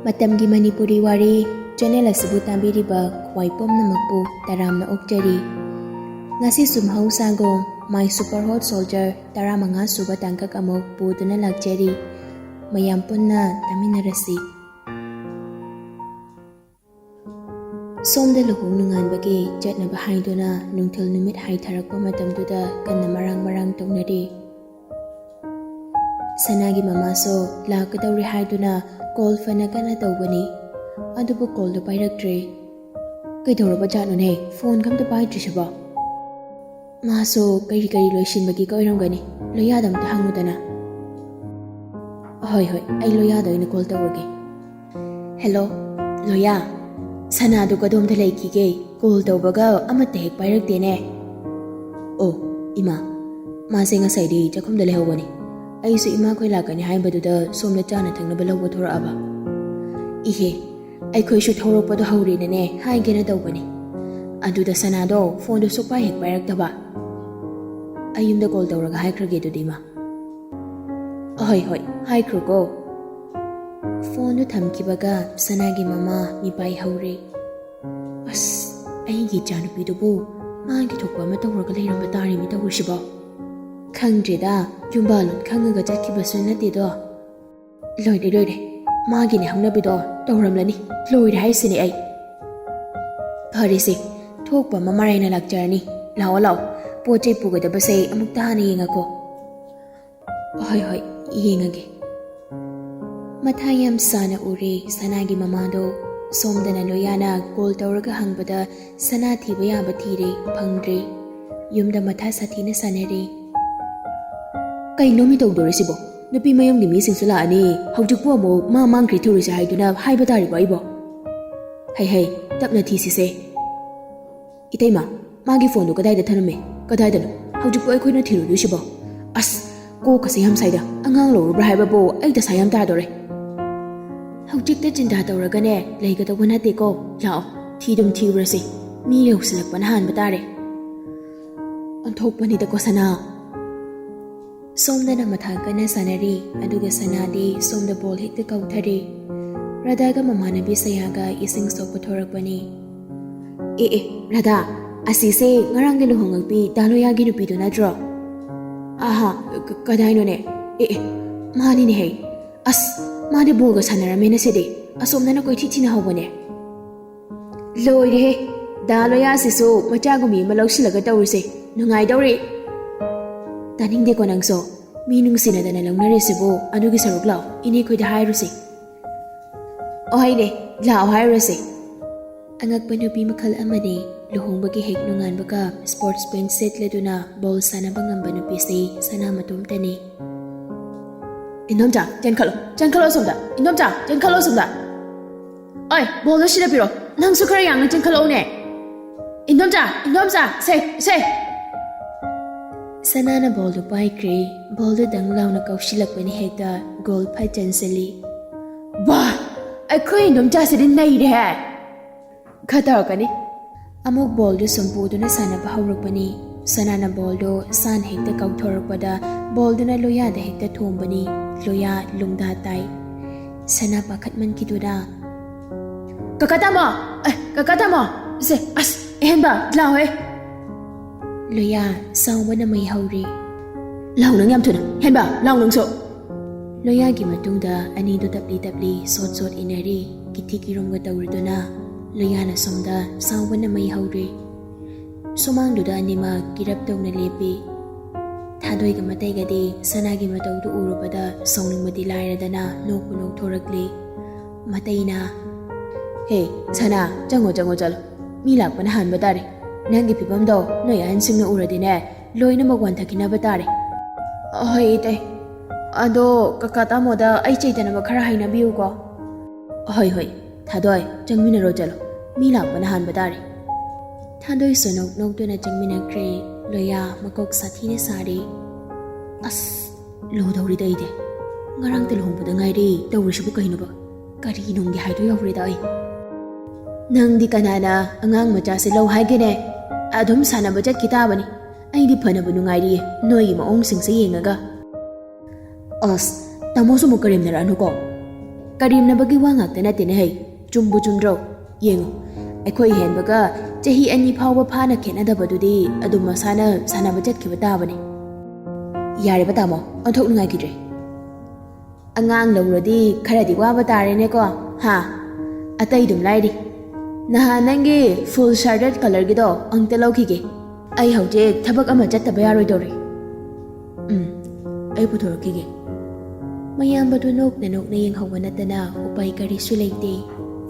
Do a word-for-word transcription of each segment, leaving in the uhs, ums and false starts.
ꯃꯇꯝꯒꯤ ꯃꯅꯤꯄꯨꯔꯤ ꯋꯥꯔꯤ ꯆꯦꯅꯦꯜ ꯑꯁꯤꯕꯨ ꯇꯥꯕꯤꯔꯤꯕ ꯈ꯭ꯋꯥꯏ ꯄꯨꯝꯅꯃꯛꯄꯨ ꯇꯔꯥꯝꯅ ꯑꯣꯛꯆꯔꯤ꯫ ꯉꯁꯤꯁꯨ ꯃꯍꯧꯁꯥꯒꯨꯝ My Super Hot Soldier ꯇꯔꯥꯃꯉꯥ ꯁꯨꯕ ꯇꯥꯡꯀꯛ ꯑꯃꯨꯛ ꯄꯨꯗꯨꯅ ꯂꯥꯛꯆꯔꯤ꯫ ꯃꯌꯥꯝ ꯄꯨꯟꯅ ꯇꯥꯃꯤꯟꯅꯔꯁꯤ꯫ ꯁꯣꯝꯗ ꯂꯨꯍꯣꯡ ꯅꯣꯡꯉꯥꯟꯕꯒꯤ ꯆꯠꯅꯕ ꯍꯥꯏꯗꯨꯅ ꯅꯨꯡꯊꯤꯜ ꯅꯨꯃꯤꯠ ꯍꯥꯏꯊꯔꯛꯄ ꯃꯇꯝꯗꯨꯗ ꯀꯟꯅ ꯃꯔꯥꯡ ꯃꯔꯥꯡ ꯇꯧꯅꯔꯤ꯫ ꯁꯅꯥꯒꯤ ꯃꯃꯥꯁꯨ ꯂꯥꯛꯀꯗꯧꯔꯦ ꯍꯥꯏꯗꯨꯅ ꯀꯣꯜ ꯐꯅ ꯀꯟꯅ ꯇꯧꯕꯅꯤ, ꯑꯗꯨꯕꯨ ꯀꯣꯜꯗꯨ ꯄꯥꯏꯔꯛꯇ꯭ꯔꯦ꯫ ꯀꯩꯗꯧꯔꯕ ꯖꯥꯠꯅꯣꯅꯦ, ꯐꯣꯟꯒ ꯑꯝꯇ ꯄꯥꯏꯗ꯭ꯔꯤꯁꯤꯕꯣ? ꯃꯥꯁꯨ ꯀꯔꯤ ꯀꯔꯤ ꯂꯣꯏꯁꯤꯟꯕꯒꯤꯒ ꯑꯣꯏꯔꯝꯒꯅꯤ꯫ ꯂꯣꯌꯥꯗ ꯑꯝꯇ ꯍꯪꯉꯨꯗꯅ꯫ ꯍꯣꯏ ꯍꯣꯏ, ꯑꯩ ꯂꯣꯌꯥꯗ ꯑꯣꯏꯅ ꯀꯣꯜ ꯇꯧꯔꯒꯦ꯫ ꯍꯦꯜꯂꯣ, ꯂꯣꯌꯥ꯫ ꯁꯅꯥꯗꯨ ꯀꯗꯣꯝꯗ ꯂꯩꯈꯤꯒꯦ? ꯀꯣꯜ ꯇꯧꯕꯒ ꯑꯃꯠꯇ ꯍꯦꯛ ꯄꯥꯏꯔꯛꯇꯦꯅꯦ꯫ ꯑꯣ, ꯏꯃꯥ, ꯃꯥꯁꯦ ꯉꯁꯥꯏꯗꯤ ꯆꯥꯛꯈꯨꯝꯗ ꯂꯩꯍꯧꯕꯅꯤ꯫ ꯑꯩꯁꯨ ꯏꯃꯥꯈꯣꯏ ꯂꯥꯛꯀꯅꯤ ꯍꯥꯏꯕꯗꯨꯗ ꯁꯣꯝꯗ ꯆꯥꯅ ꯊꯛꯅꯕ ꯂꯧꯕ ꯊꯣꯔꯛꯑꯕ꯫ ꯏꯍꯦ, ꯑꯩꯈꯣꯏꯁꯨ ꯊꯧꯔꯛꯄꯗꯣ ꯍꯧꯔꯦꯅꯅꯦ ꯍꯥꯏꯒꯦꯅ ꯇꯧꯕꯅꯤ꯫ ꯑꯗꯨꯗ ꯁꯅꯥꯗꯣ ꯐꯣꯟꯗꯣ ꯁꯨꯛꯄꯥꯏ ꯍꯦꯛ ꯄꯥꯏꯔꯛꯇꯕ꯫ ꯑꯩ ꯌꯨꯝꯗ ꯀꯣꯜ ꯇꯧꯔꯒ ꯍꯥꯏꯈ꯭ꯔꯒꯦ ꯑꯗꯨꯗꯤ, ꯏꯃꯥ꯫ ꯑꯍꯣꯏ ꯍꯣꯏ, ꯍꯥꯏꯈ꯭ꯔꯣꯀꯣ꯫ ꯐꯣꯟꯗꯨ ꯊꯝꯈꯤꯕꯒ ꯁꯅꯥꯒꯤ ꯃꯃꯥ ꯃꯤꯄꯥꯏ ꯍꯧꯔꯦ꯫ ꯑꯁ, ꯑꯩꯒꯤ ꯏꯆꯥꯅꯨꯄꯤꯗꯨꯕꯨ ꯃꯥꯒꯤ ꯊꯣꯛꯄ ꯑꯃ ꯇꯧꯔꯒ ꯂꯩꯔꯝꯕ ꯇꯥꯔꯦꯃꯤ ꯇꯧꯔꯤꯁꯤꯕꯣ꯫ ꯈꯪꯗ꯭ꯔꯦꯗ, ꯌꯨꯝꯕꯥꯜꯂꯣꯟ ꯈꯪꯉꯒ ꯆꯠꯈꯤꯕꯁꯨ ꯅꯠꯇꯦꯗꯣ꯫ ꯂꯣꯏꯔꯦ ꯂꯣꯏꯔꯦ, ꯃꯥꯒꯤꯅꯦ ꯍꯧꯅꯕꯤꯗꯣ ꯇꯧꯔꯝꯂꯅꯤ꯫ ꯂꯣꯏꯔꯦ ꯍꯥꯏꯁꯤꯅꯦ ꯑꯩ꯫ ꯐꯔꯦꯁꯦ, ꯊꯣꯛꯄ ꯑꯃ ꯃꯔꯥꯏꯅ ꯂꯥꯛꯆꯔꯅꯤ꯫ ꯂꯥꯛꯑꯣ ꯂꯥꯛꯑꯣ, ꯄꯣꯠ ꯆꯩ ꯄꯨꯒꯗꯕꯁꯦ ꯑꯃꯨꯛꯇ ꯍꯥꯟꯅ ꯌꯦꯡꯉꯀꯣ꯫ ꯍꯣꯏ ꯍꯣꯏ, ꯌꯦꯡꯉꯒꯦ꯫ ꯃꯊꯥ ꯌꯥꯝ ꯁꯥꯅ ꯎꯔꯦ ꯁꯅꯥꯒꯤ ꯃꯃꯥꯗꯣ꯫ ꯁꯣꯝꯗꯅ ꯂꯣꯌꯥꯅ ꯀꯣꯜ ꯇꯧꯔꯒ ꯍꯪꯕꯗ ꯁꯅꯥ ꯊꯤꯕ ꯌꯥꯕ ꯊꯤꯔꯦ, ꯐꯪꯗ꯭ꯔꯦ꯫ ꯌꯨꯝꯗ ꯃꯊꯥ ꯁꯥꯊꯤꯅ ꯁꯥꯅꯔꯦ꯫ ꯀꯩꯅꯣꯃꯤ ꯇꯧꯗꯣꯔꯤꯁꯤꯕꯣ? ꯅꯨꯄꯤ ꯃꯌꯨꯝꯒꯤ ꯃꯤꯁꯤꯡꯁꯨ ꯂꯥꯛꯑꯅꯤ, ꯍꯧꯖꯤꯛꯄꯨ ꯑꯃꯨꯛ ꯃꯥ ꯃꯥꯡꯈ꯭ꯔꯦ ꯊꯤꯔꯨꯁꯦ ꯍꯥꯏꯗꯨꯅ ꯍꯥꯏꯕ ꯇꯥꯔꯤꯕꯣ ꯑꯩꯕꯣ? ꯍꯩ ꯍꯩ, ꯇꯞꯅ ꯊꯤꯁꯤꯁꯦ꯫ ꯏꯇꯩꯃ, ꯃꯥꯒꯤ ꯐꯣꯟꯗꯨ ꯀꯗꯥꯏꯗ ꯊꯅꯝꯃꯦ? ꯀꯗꯥꯏꯗꯅꯣ? ꯍꯧꯖꯤꯛꯄꯨ ꯑꯩꯈꯣꯏꯅ ꯊꯤꯔꯨꯗꯣꯏꯁꯤꯕꯣ? ꯑꯁ, ꯀꯣꯛꯀꯁꯦ ꯌꯥꯝ ꯁꯥꯏꯗ꯫ ꯑꯉꯥꯡ ꯂꯧꯔꯨꯕ꯭ꯔꯥ ꯍꯥꯏꯕꯕꯨ ꯑꯩ ꯗꯁꯥ ꯌꯥꯝ ꯇꯥꯗꯣꯔꯦ꯫ ꯍꯧꯖꯤꯛꯇ ꯆꯤꯟꯇꯥ ꯇꯧꯔꯒꯅꯦ ꯂꯩꯒꯗꯧꯕ ꯅꯠꯇꯦꯀꯣ꯫ ꯂꯥꯛꯑꯣ, ꯊꯤꯗꯨꯝ ꯊꯤꯔꯨꯔꯁꯤ꯫ ꯃꯤ ꯌꯧꯁꯤꯜꯂꯛꯄꯅ ꯍꯥꯟꯕ ꯇꯥꯔꯦ꯫ ꯑꯣꯟꯊꯣꯛꯄꯅꯤꯗꯀꯣ ꯁꯅꯥ꯫ ꯁꯣꯝꯗꯅ ꯃꯊꯥ ꯀꯟꯅ ꯁꯥꯟꯅꯔꯤ, ꯑꯗꯨꯒ ꯁꯅꯥꯗꯤ ꯁꯣꯝꯗ ꯕꯣꯜ ꯍꯦꯛꯇ ꯀꯥꯎꯊꯔꯤ꯫ ꯔꯥꯙꯥꯒ ꯃꯃꯥꯟꯅꯕꯤ ꯁꯌꯥꯒ ꯏꯁꯤꯡ ꯁꯣꯛꯄ ꯊꯣꯔꯛꯄꯅꯤ꯫ "ꯑꯦ ꯑꯦ, ꯔꯥꯙꯥ, ꯑꯁꯤꯁꯦ ꯉꯔꯥꯡꯒꯤ ꯂꯨꯍꯣꯡꯉꯛꯄꯤ ꯗꯥ ꯂꯣꯌꯥꯒꯤ ꯅꯨꯄꯤꯗꯨ ꯅꯠꯇ꯭ꯔꯣ?" "ꯑꯍꯥ, ꯀ- ꯀꯗꯥꯏꯅꯣꯅꯦ? ꯑꯦ ꯑꯦ, ꯃꯥꯅꯤꯅꯦꯍꯦ꯫ ꯑꯁ, ꯃꯥꯗꯤ ꯕꯣꯜꯒ ꯁꯥꯟꯅꯔꯝꯃꯦꯅ ꯁꯤꯗꯤ꯫ ꯑꯁꯣꯝꯗꯅ ꯀꯣꯏꯊꯤ ꯊꯤꯅ ꯍꯧꯕꯅꯦ꯫ ꯂꯣꯏꯔꯦꯍꯦ, ꯗꯥ ꯂꯣꯌꯥꯁꯤꯁꯨ ꯃꯆꯥꯒꯨꯝꯕꯤ ꯑꯃ ꯂꯧꯁꯤꯜꯂꯒ ꯇꯧꯔꯤꯁꯦ꯫ ꯅꯨꯡꯉꯥꯏꯗꯧꯔꯤ꯫ ꯇꯥꯅꯤꯡꯗꯦꯀꯣ ꯅꯪꯁꯨ? ꯃꯤ ꯅꯨꯡꯁꯤꯅꯗꯅ ꯂꯧꯅꯔꯤꯁꯤꯕꯨ꯫ ꯑꯗꯨꯒꯤ ꯁꯔꯨꯛ ꯂꯥꯛꯑꯣ, ꯏꯅꯦ ꯈꯣꯏꯗ ꯍꯥꯏꯔꯨꯁꯦ꯫" "ꯑꯣꯍꯩꯅꯦ, ꯂꯥꯛꯑꯣ ꯍꯥꯏꯔꯨꯔꯁꯦ꯫" ꯑꯉꯛꯄ ꯅꯨꯄꯤ ꯃꯈꯜ ꯑꯃꯅꯤ꯫ ꯂꯨꯍꯣꯡꯕꯒꯤ ꯍꯦꯛ ꯅꯣꯡꯉꯥꯟꯕꯒ sports pant ꯁꯦꯠꯂꯗꯨꯅ ꯕꯣꯜ ꯁꯥꯟꯅꯕ ꯉꯝꯕ ꯅꯨꯄꯤꯁꯤ ꯁꯅꯥ ꯃꯇꯣꯝꯇꯅꯤ꯫ "ꯏꯟꯗꯣꯝꯆꯥ, ꯆꯦꯟꯈꯠꯂꯣ, ꯆꯦꯟꯈꯠꯂꯣ ꯑꯁꯣꯝꯗ꯫ ꯏꯟꯗꯣꯝꯆꯥ, ꯆꯦꯟꯈꯠꯂꯣ ꯑꯁꯣꯝꯗ꯫ ꯑꯣꯏ, ꯕꯣꯜꯗꯣ ꯁꯤꯗ ꯄꯤꯔꯣ꯫ ꯅꯪꯁꯨ ꯈꯔ ꯌꯥꯡꯅ ꯆꯦꯟꯈꯠꯂꯛꯎꯅꯦ꯫ ꯏꯟꯗꯣꯝꯆꯥ, ꯏꯟꯗꯣꯝꯆꯥ, ꯁꯦ, ꯁꯦ꯫" ꯁꯅꯥꯅ ꯕꯣꯜꯗꯨ ꯄꯥꯏꯈ꯭ꯔꯦ꯫ ꯕꯣꯜꯗꯨ ꯗꯪ ꯂꯥꯎꯅ ꯀꯥꯎꯁꯤꯜꯂꯛꯄꯅꯤ ꯍꯦꯛꯇ꯫ ꯒꯣꯜ ꯐꯠ ꯆꯟꯁꯤꯜꯂꯤ꯫ "ꯋꯥ! ꯑꯩꯈꯣꯏ ꯏꯟꯗꯣꯝꯆꯥꯁꯤꯗꯤ ꯅꯩꯔꯦꯍꯦ!" ꯈꯔ ꯇꯧꯔꯛꯀꯅꯤ꯫ ꯑꯃꯨꯛ ꯕꯣꯜꯗꯨ ꯁꯨꯝ ꯄꯨꯗꯨꯅ ꯁꯥꯟꯅꯕ ꯍꯧꯔꯛꯄꯅꯤ꯫ ꯁꯅꯥꯅ ꯕꯣꯜꯗꯨ ꯁꯥꯟ ꯍꯦꯛꯇ ꯀꯥꯎꯊꯣꯔꯛꯄꯗ ꯕꯣꯜꯗꯨꯅ ꯂꯣꯌꯥꯗ ꯍꯦꯛꯇ ꯊꯣꯝꯕꯅꯤ꯫ ꯂꯣꯌꯥ ꯂꯨꯡꯗꯥ ꯇꯥꯏ꯫ ꯁꯅꯥ ꯄꯥꯈꯠꯃꯟꯈꯤꯗꯨꯅ, "ꯀꯀꯥ ꯇꯥꯃꯣ! ꯑꯦ, ꯀꯀꯥ ꯇꯥꯃꯣ! ꯁꯦ, ꯑꯁ, ꯑꯍꯦꯟꯕ, ꯂꯥꯎꯍꯦ!" ꯂꯣꯌꯥ ꯁꯥꯎꯕꯅ ꯃꯩ ꯍꯧꯔꯤ꯫ "ꯂꯥꯎ ꯅꯪ ꯌꯥꯝ ꯊꯨꯅ! ꯍꯦꯟꯕ, ꯂꯥꯎ ꯅꯪꯁꯨ!" ꯂꯣꯌꯥꯒꯤ ꯃꯇꯨꯡꯗ ꯑꯅꯤꯗꯨ ꯇꯞꯂꯤ ꯇꯞꯂꯤ ꯁꯣꯠ ꯁꯣꯠ ꯏꯟꯅꯔꯤ꯫ ꯀꯤꯊꯤ ꯀꯤꯔꯣꯝꯒ ꯇꯧꯔꯗꯨꯅ ꯂꯣꯌꯥꯅ ꯁꯣꯝꯗ ꯁꯥꯎꯕꯅ ꯃꯩ ꯍꯧꯔꯤ꯫ ꯁꯨꯃꯥꯡꯗꯨꯗ ꯑꯅꯤꯃꯛ ꯀꯤꯔꯞ ꯇꯧꯅ ꯂꯦꯞꯄꯤ꯫ ꯊꯥꯗꯣꯏꯒ ꯃꯇꯩꯒꯗꯤ ꯁꯅꯥꯒꯤ ꯃꯇꯧꯗꯨ ꯎꯔꯨꯕꯗ ꯁꯥꯎꯅꯤꯡꯕꯗꯤ ꯂꯥꯏꯔꯗꯅ ꯅꯣꯛꯄꯨ ꯅꯣꯛꯊꯣꯔꯛꯂꯤ꯫ ꯃꯇꯩꯅ, "ꯍꯦ, ꯁꯅꯥ, ꯆꯪꯉꯣ, ꯆꯪꯉꯣ, ꯆꯠꯂꯣ꯫ ꯃꯤ ꯂꯥꯛꯄꯅ ꯍꯥꯟꯕ ꯇꯥꯔꯦ꯫ ꯅꯪꯒꯤ ꯐꯤꯕꯝꯗꯣ ꯅꯣꯏ ꯑꯍꯟꯁꯤꯡꯅ ꯎꯔꯗꯤꯅꯦ, ꯂꯣꯏꯅꯃꯛ ꯋꯥꯟꯊꯈꯤꯅꯕ ꯇꯥꯔꯦ꯫" "ꯍꯣꯏ, ꯏꯇꯩ꯫ ꯑꯗꯣ ꯀꯀꯥ ꯇꯥꯃꯣꯗ ꯑꯩ ꯆꯩꯗꯅꯕ ꯈꯔ ꯍꯥꯏꯅꯕꯤꯌꯨꯀꯣ꯫" "ꯍꯣꯏ, ꯍꯣꯏ꯫ ꯊꯥꯗꯣꯏ, ꯆꯪꯃꯤꯟꯅꯔꯣ ꯆꯠꯂꯣ꯫ ꯃꯤ ꯂꯥꯛꯄꯅ ꯍꯥꯟꯕ ꯇꯥꯔꯦ꯫" ꯊꯥꯗꯣꯏꯁꯨ ꯅꯣꯛ ꯅꯣꯛꯇꯨꯅ ꯆꯪꯃꯤꯟꯅꯈ꯭ꯔꯦ꯫ ꯂꯣꯌꯥ ꯃꯀꯣꯛ ꯁꯥꯊꯤꯅ ꯁꯥꯔꯤ꯫ "ꯑꯁ, ꯂꯨꯗꯧꯔꯤꯗ ꯑꯩꯗꯤ꯫ ꯉꯔꯥꯡꯇ ꯂꯨꯍꯣꯡꯕꯗ ꯉꯥꯏꯔꯤ, ꯇꯧꯔꯤꯁꯤꯕꯨ ꯀꯩꯅꯣꯕ? ꯀꯔꯤ ꯅꯨꯡꯒꯤ ꯍꯥꯏꯗꯣ ꯌꯧꯔꯦꯗ ꯑꯩ꯫ ꯅꯪꯗꯤ ꯀꯅꯥꯅ ꯑꯉꯥꯡ ꯃꯆꯥꯁꯦ ꯂꯧ ꯍꯥꯏꯒꯦꯅꯦ? ꯑꯗꯨꯝ ꯁꯥꯟꯅꯕ ꯆꯠꯈꯤ ꯇꯥꯕꯅꯤ꯫ ꯑꯩꯗꯤ ꯐꯅꯕ ꯅꯨꯡꯉꯥꯏꯔꯤꯌꯦ, ꯅꯣꯏꯒꯤ ꯃꯑꯣꯡꯁꯤꯡꯁꯦ ꯌꯦꯡꯉꯒ꯫" "ꯑꯁ, ꯇꯥꯃꯣꯁꯨ ꯑꯃꯨꯛ ꯀꯔꯦꯝꯅꯔꯛꯑꯅꯨꯀꯣ꯫" ꯀꯔꯦꯝꯅꯕꯒꯤ ꯋꯥ ꯉꯥꯛꯇ ꯅꯠꯇꯦꯅꯦ ꯍꯩ, ꯆꯨꯝꯕꯨ ꯆꯨꯝꯗ꯭ꯔꯣ? ꯌꯦꯡꯉꯨ, ꯑꯩꯈꯣꯏ ꯍꯦꯟꯕꯒ ꯆꯍꯤ ꯑꯅꯤ ꯐꯥꯎꯕ ꯐꯥꯅ ꯈꯦꯠꯅꯗꯕꯗꯨꯗꯤ ꯑꯗꯨꯝ ꯃꯁꯥꯅ ꯁꯥꯟꯅꯕ ꯆꯠꯈꯤꯕ ꯇꯥꯕꯅꯤ꯫ ꯌꯥꯔꯦꯕ ꯇꯥꯃꯣ, ꯑꯣꯟꯊꯣꯛ ꯅꯨꯡꯉꯥꯏꯈꯤꯗ꯭ꯔꯦ꯫ ꯑꯉꯥꯡ ꯂꯧꯔꯗꯤ ꯈꯔꯗꯤ ꯋꯥꯕ ꯇꯥꯔꯦꯅꯦꯀꯣ, ꯍꯥ? ꯑꯇꯩꯗꯨꯝ ꯂꯥꯏꯔꯤ, ꯅꯍꯥꯟ ꯅꯪꯒꯤ ꯐꯨꯜ ꯁꯥꯔꯗꯦꯠ ꯀꯂꯔꯒꯤꯗꯣ ꯑꯝꯇ ꯂꯧꯈꯤꯒꯦ꯫ ꯑꯩ ꯍꯧꯖꯤꯛ ꯊꯕꯛ ꯑꯃ ꯆꯠꯇꯕ ꯌꯥꯔꯣꯏꯗꯧꯔꯤ꯫ ꯎꯝ, ꯑꯩ ꯄꯨꯊꯣꯔꯛꯈꯤꯒꯦ꯫ ꯃꯌꯥꯝꯕꯗꯨ ꯅꯣꯛꯅ ꯅꯣꯛꯅ ꯌꯦꯡꯍꯧꯕ ꯅꯠꯇꯅ ꯎꯄꯥꯏ ꯀꯔꯤꯁꯨ ꯂꯩꯇꯦ꯫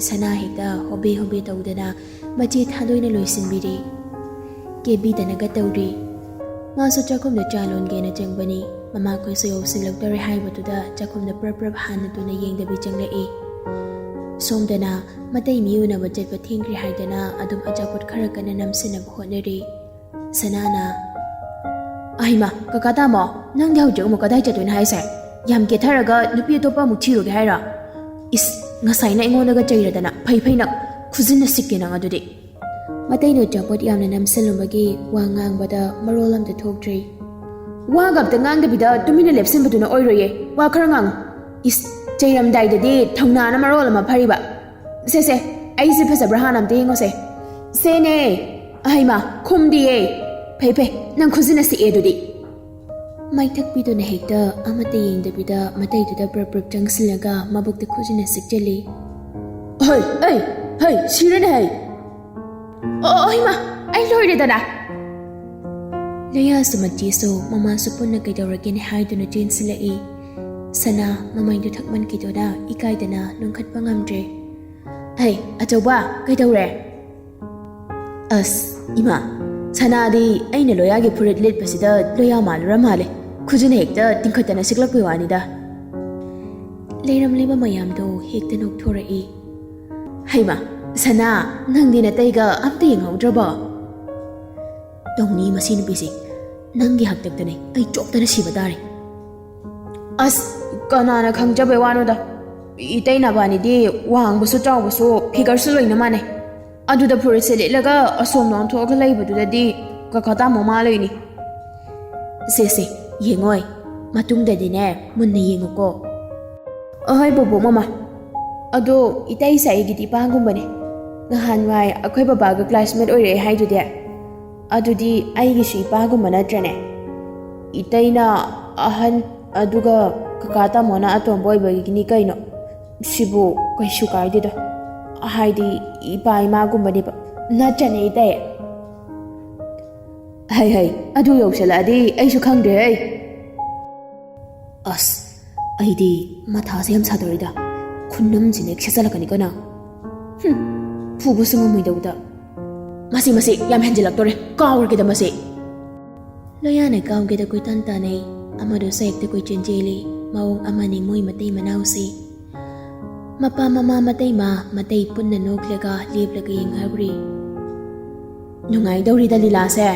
ꯁꯅꯥ ꯍꯦꯛꯇ ꯍꯣꯕꯦ ꯍꯣꯕꯦ ꯇꯧꯗꯅ ꯃꯆꯦ ꯊꯥꯗꯣꯏꯅ ꯂꯣꯏꯁꯤꯟꯕꯤꯔꯦ꯫ ꯀꯦꯕꯤꯗꯅꯒ ꯇꯧꯔꯤ꯫ ꯃꯥꯁꯨ ꯆꯥꯛꯈꯨꯝꯗ ꯆꯥ ꯂꯣꯟꯒꯦꯅ ꯆꯪꯕꯅꯤ꯫ ꯃꯃꯥꯈꯣꯏꯁꯨ ꯌꯧꯁꯤꯜꯂꯛꯇꯧꯔꯦ ꯍꯥꯏꯕꯗꯨꯗ ꯆꯥꯛꯈꯨꯝꯗ ꯄ꯭ꯔꯞ ꯄ꯭ꯔꯞ ꯍꯥꯟꯅꯗꯨꯅ ꯌꯦꯡꯗꯕꯤ ꯆꯪꯂꯛꯏ꯫ ꯁꯣꯝꯗꯅ ꯃꯇꯩ ꯃꯤ ꯎꯅꯕ ꯆꯠꯄ ꯊꯦꯡꯈ꯭ꯔꯦ ꯍꯥꯏꯗꯅ ꯑꯗꯨꯝ ꯑꯆꯥꯄꯣꯠ ꯈꯔ ꯀꯟꯅ ꯅꯝꯁꯤꯟꯅꯕ ꯍꯣꯠꯅꯔꯤ꯫ ꯁꯅꯥꯅ, "ꯑꯍꯩꯃ, ꯀꯀꯥ ꯇꯥꯃꯣ, ꯅꯪꯗꯤ ꯍꯧꯖꯤꯛ ꯑꯃꯨꯛ ꯀꯗꯥꯏ ꯆꯠꯇꯣꯏꯅꯣ ꯍꯥꯏꯁꯦ? ꯌꯥꯝ ꯀꯦꯊꯔꯒ ꯅꯨꯄꯤ ꯑꯇꯣꯞꯄ ꯑꯃꯨꯛ ꯊꯤꯔꯨꯒꯦ ꯍꯥꯏꯔꯣ? ꯏꯁ, ꯉꯁꯥꯏꯅ ꯑꯩꯉꯣꯟꯗꯒ ꯆꯩꯔꯗꯅ, ꯐꯩ ꯐꯩ ꯅꯪ, ꯈꯨꯖꯤꯟꯅ ꯁꯤꯛꯀꯦ ꯅꯪ ꯑꯗꯨꯗꯤ꯫" ꯃꯇꯩꯅ ꯑꯆꯥꯄꯣꯠ ꯌꯥꯝꯅ ꯅꯝꯁꯤꯜꯂꯨꯕꯒꯤ ꯋꯥ ꯉꯥꯡꯕꯗ ꯃꯔꯣꯜ ꯑꯝꯇ ꯊꯣꯛꯇ꯭ꯔꯤ꯫ "ꯋꯥꯒ ꯑꯝꯇ ꯉꯥꯡꯗꯕꯤꯗ ꯇꯨꯃꯤꯟꯅ ꯂꯦꯞꯁꯤꯟꯕꯗꯨꯅ ꯑꯣꯏꯔꯣꯏꯌꯦ, ꯋꯥ ꯈꯔ ꯉꯥꯡꯉꯨ꯫ ꯏꯁ, ꯆꯩꯔꯝꯗꯥꯏꯗꯗꯤ ꯊꯧꯅꯥꯅ ꯃꯔꯣꯜ ꯑꯃ ꯐꯔꯤꯕ꯫ ꯁꯦ ꯁꯦ, ꯑꯩꯁꯦ ꯐꯖꯕ꯭ꯔꯥ ꯍꯥꯟꯅ ꯑꯝꯇ ꯌꯦꯡꯉꯣꯁꯦ꯫ ꯁꯦꯅꯦ, ꯑꯍꯩꯃ, ꯈꯨꯝꯗꯤꯌꯦ꯫ ꯐꯩ ꯐꯩ, ꯅꯪ ꯈꯨꯖꯤꯟꯅ ꯁꯤꯛꯑꯦ ꯑꯗꯨꯗꯤ꯫" ꯃꯥꯏꯊꯛꯄꯤꯗꯨꯅ ꯍꯦꯛꯇ ꯑꯃꯠꯇ ꯌꯦꯡꯗꯕꯤꯗ ꯃꯇꯩꯗꯨꯗ ꯄ꯭ꯔꯞ ꯄ꯭ꯔꯞ ꯆꯪꯁꯤꯜꯂꯒ ꯃꯕꯨꯛꯇ ꯈꯨꯖꯤꯟꯅ ꯁꯤꯛꯆꯜꯂꯤ꯫ "ꯍꯩ, ꯍꯩ, ꯍꯩ, ꯁꯤꯔꯦꯅꯦ ꯍꯩ!" "ꯑꯣ, ꯑꯣ, ꯏꯃꯥ, ꯑꯩ ꯂꯣꯏꯔꯦꯗꯅ!" ꯂꯣꯌꯥꯁꯨ ꯃꯆꯦꯁꯨ ꯃꯃꯥꯁꯨ ꯄꯨꯟꯅ ꯀꯩꯗꯧꯔꯒꯦꯅꯦ ꯍꯥꯏꯗꯨꯅ ꯆꯦꯟꯁꯤꯜꯂꯛꯏ꯫ ꯁꯅꯥ ꯃꯃꯩꯗꯨ ꯊꯛꯃꯟꯈꯤꯗꯨꯅ ꯏꯀꯥꯏꯗꯅ ꯂꯨꯡꯈꯠꯄ ꯉꯝꯗ꯭ꯔꯦ꯫ "ꯍꯩ, ꯑꯆꯧꯕ, ꯀꯩꯗꯧꯔꯦ?" "ꯑꯁ, ꯏꯃꯥ, ꯁꯅꯥꯗꯤ ꯑꯩꯅ ꯂꯣꯌꯥꯒꯤ ꯐꯨꯔꯤꯠ ꯂꯤꯠꯄꯁꯤꯗ ꯂꯣꯌꯥ ꯃꯥꯜꯂꯨꯔ ꯃꯥꯜꯂꯦ꯫ ꯈꯨꯖꯤꯟ ꯍꯦꯛꯇ ꯇꯤꯡꯈꯠꯇꯅ ꯁꯤꯛꯂꯛꯄꯩ ꯋꯥꯅꯤꯗ꯫" ꯂꯩꯔꯝꯂꯤꯕ ꯃꯌꯥꯝꯗꯣ ꯍꯦꯛꯇ ꯅꯣꯛꯊꯣꯔꯛꯏ꯫ "ꯍꯩꯃꯥ, ꯁꯅꯥ, ꯅꯪꯗꯤ ꯅꯇꯩꯒ ꯑꯝꯇ ꯌꯦꯡꯍꯧꯗ꯭ꯔꯕꯣ?" "ꯇꯧꯅꯤ ꯃꯁꯤ ꯅꯨꯄꯤꯁꯦ, ꯅꯪꯒꯤ ꯍꯥꯛꯇꯛꯇꯅꯦ ꯑꯩ ꯆꯣꯞꯇꯅ ꯁꯤꯕ ꯇꯥꯔꯦ꯫" "ꯑꯁ, ꯀꯅꯥꯅ ꯈꯪꯖꯕꯩ ꯋꯥꯅꯣꯗ? ꯏꯇꯩ ꯅꯕꯥꯅꯤꯗꯤ ꯋꯥꯡꯕꯁꯨ ꯆꯥꯎꯕꯁꯨ ꯐꯤꯒꯔꯁꯨ ꯂꯣꯏꯅ ꯃꯥꯟꯅꯩ꯫ ꯑꯗꯨꯗ ꯐꯨꯔꯤꯠꯁꯦ ꯂꯤꯠꯂꯒ ꯑꯁꯣꯝꯗ ꯑꯣꯟꯊꯣꯛꯑꯒ ꯂꯩꯕꯗꯨꯗꯗꯤ ꯀꯀꯥ ꯇꯥꯃꯣ ꯃꯥꯜꯂꯣꯏꯅꯤ꯫" "ꯁꯦ ꯁꯦ, ꯌꯦꯡꯉꯣꯏ, ꯃꯇꯨꯡꯗꯗꯤꯅꯦ ꯃꯨꯟꯅ ꯌꯦꯡꯉꯨꯀꯣ꯫" ꯑꯍꯣꯏ ꯕꯣꯕꯣꯛ ꯃꯃꯥ꯫ ꯑꯗꯣ ꯏꯇꯩꯁꯦ ꯑꯩꯒꯤꯗꯤ ꯏꯄꯥꯒꯨꯝꯕꯅꯦ꯫ ꯅꯍꯥꯟꯋꯥꯏ ꯑꯩꯈꯣꯏ ꯕꯕꯥꯒ ꯀ꯭ꯂꯥꯁꯃꯦꯠ ꯑꯣꯏꯔꯛꯑꯦ ꯍꯥꯏꯗꯨꯗꯤ, ꯑꯗꯨꯗꯤ ꯑꯩꯒꯤꯁꯨ ꯏꯄꯥꯒꯨꯝꯕ ꯅꯠꯇ꯭ꯔꯅꯦ? ꯏꯇꯩꯅ ꯑꯍꯟ, ꯑꯗꯨꯒ ꯀꯀꯥ ꯇꯥꯃꯣꯅ ꯑꯇꯣꯝꯕ ꯑꯣꯏꯕꯒꯤꯅꯤ ꯀꯩꯅꯣ꯫ ꯁꯤꯕꯨ ꯀꯩꯁꯨ ꯀꯥꯏꯗꯦꯗ, ꯍꯥꯏꯗꯤ ꯏꯄꯥ ꯏꯃꯥꯒꯨꯝꯕꯅꯦꯕ, ꯅꯠꯇ꯭ꯔꯅꯦ ꯏꯇꯩ? ꯍꯩ ꯍꯩ, ꯑꯗꯨ ꯌꯧꯁꯜꯂꯛꯑꯗꯤ ꯑꯩꯁꯨ ꯈꯪꯗ꯭ꯔꯦ ꯍꯩ꯫ ꯑꯁ, ꯑꯩꯗꯤ ꯃꯊꯥꯁꯦ ꯌꯥꯝ ꯁꯥꯗꯣꯔꯤꯗ꯫ ꯈꯨꯅꯝꯁꯤꯅ ꯍꯦꯛ ꯁꯦꯠꯆꯜꯂꯛꯀꯅꯤꯀꯣ ꯅꯪ꯫ ꯍꯨꯝ, ꯐꯨꯕꯁꯨ ꯉꯝꯃꯣꯏꯗꯧꯗ꯫ ꯃꯁꯤ, ꯃꯁꯤ ꯌꯥꯝ ꯍꯦꯟꯖꯤꯜꯂꯛꯇꯣꯔꯦ, ꯀꯥꯎꯔꯒꯦꯗ ꯃꯁꯤ꯫ ꯂꯣꯌꯥꯅ ꯀꯥꯎꯒꯦꯗ ꯀꯣꯏꯇꯥꯟ ꯇꯥꯟꯅꯩ, ꯑꯃꯗꯣ ꯁꯥꯏꯛꯇ ꯀꯣꯏꯆꯦꯟ ꯆꯦꯜꯂꯤ꯫ ꯃꯑꯣꯡ ꯑꯃꯅꯤ ꯃꯣꯏ ꯃꯇꯩ ꯃꯅꯥꯎꯁꯦ꯫ ꯃꯄꯥ ꯃꯃꯥ ꯃꯇꯩꯃ ꯃꯇꯩ ꯄꯨꯟꯅ ꯅꯣꯛꯂꯒ ꯂꯦꯞꯂꯒ ꯌꯦꯡꯍꯧꯔꯤ꯫ ꯅꯨꯡꯉꯥꯏꯗꯧꯔꯤꯗ ꯂꯤꯂꯥꯁꯦ꯫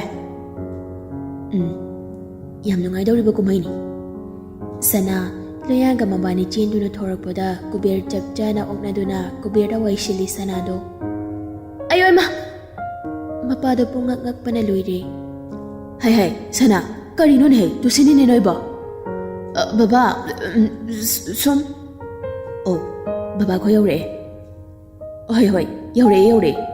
ꯎꯝ, ꯌꯥꯝ ꯅꯨꯡꯉꯥꯏꯗꯧꯔꯤꯕ ꯀꯨꯝꯍꯩꯅꯤ꯫ ꯁꯅꯥ, ꯂꯣꯌꯥꯒ ꯃꯕꯥꯅꯤ ꯆꯦꯟꯗꯨꯅ ꯊꯣꯔꯛꯄꯗ ꯀꯨꯕꯦꯔ ꯆꯞ ꯆꯥꯅ ꯑꯣꯛꯅꯗꯨꯅ ꯀꯨꯕꯦꯔꯗ ꯋꯥꯏꯁꯤꯜꯂꯤ ꯁꯅꯥꯗꯣ꯫ ꯑꯌꯣ ꯏꯃꯥ! ꯃꯄꯥꯗꯣ ꯄꯨꯡꯉꯛ ꯉꯛꯄꯅ ꯂꯣꯏꯔꯦ꯫ ꯍꯥꯏ ꯍꯥꯏ, ꯁꯅꯥ, ꯀꯔꯤꯅꯣꯅꯦꯍꯦ? ꯇꯨꯁꯤꯟꯅꯤꯅꯦ ꯅꯣꯏꯕꯣ? ꯑ, ꯕꯕꯥ, ꯎꯝ, ꯁꯨꯝ꯫ ꯑꯣ, ꯕꯕꯥ ꯈꯣꯏ ꯌꯧꯔꯛꯑꯦ꯫ ꯍꯣꯏ ꯍꯣꯏ, ꯌꯧꯔꯛꯑꯦ ꯌꯧꯔꯛꯑꯦ꯫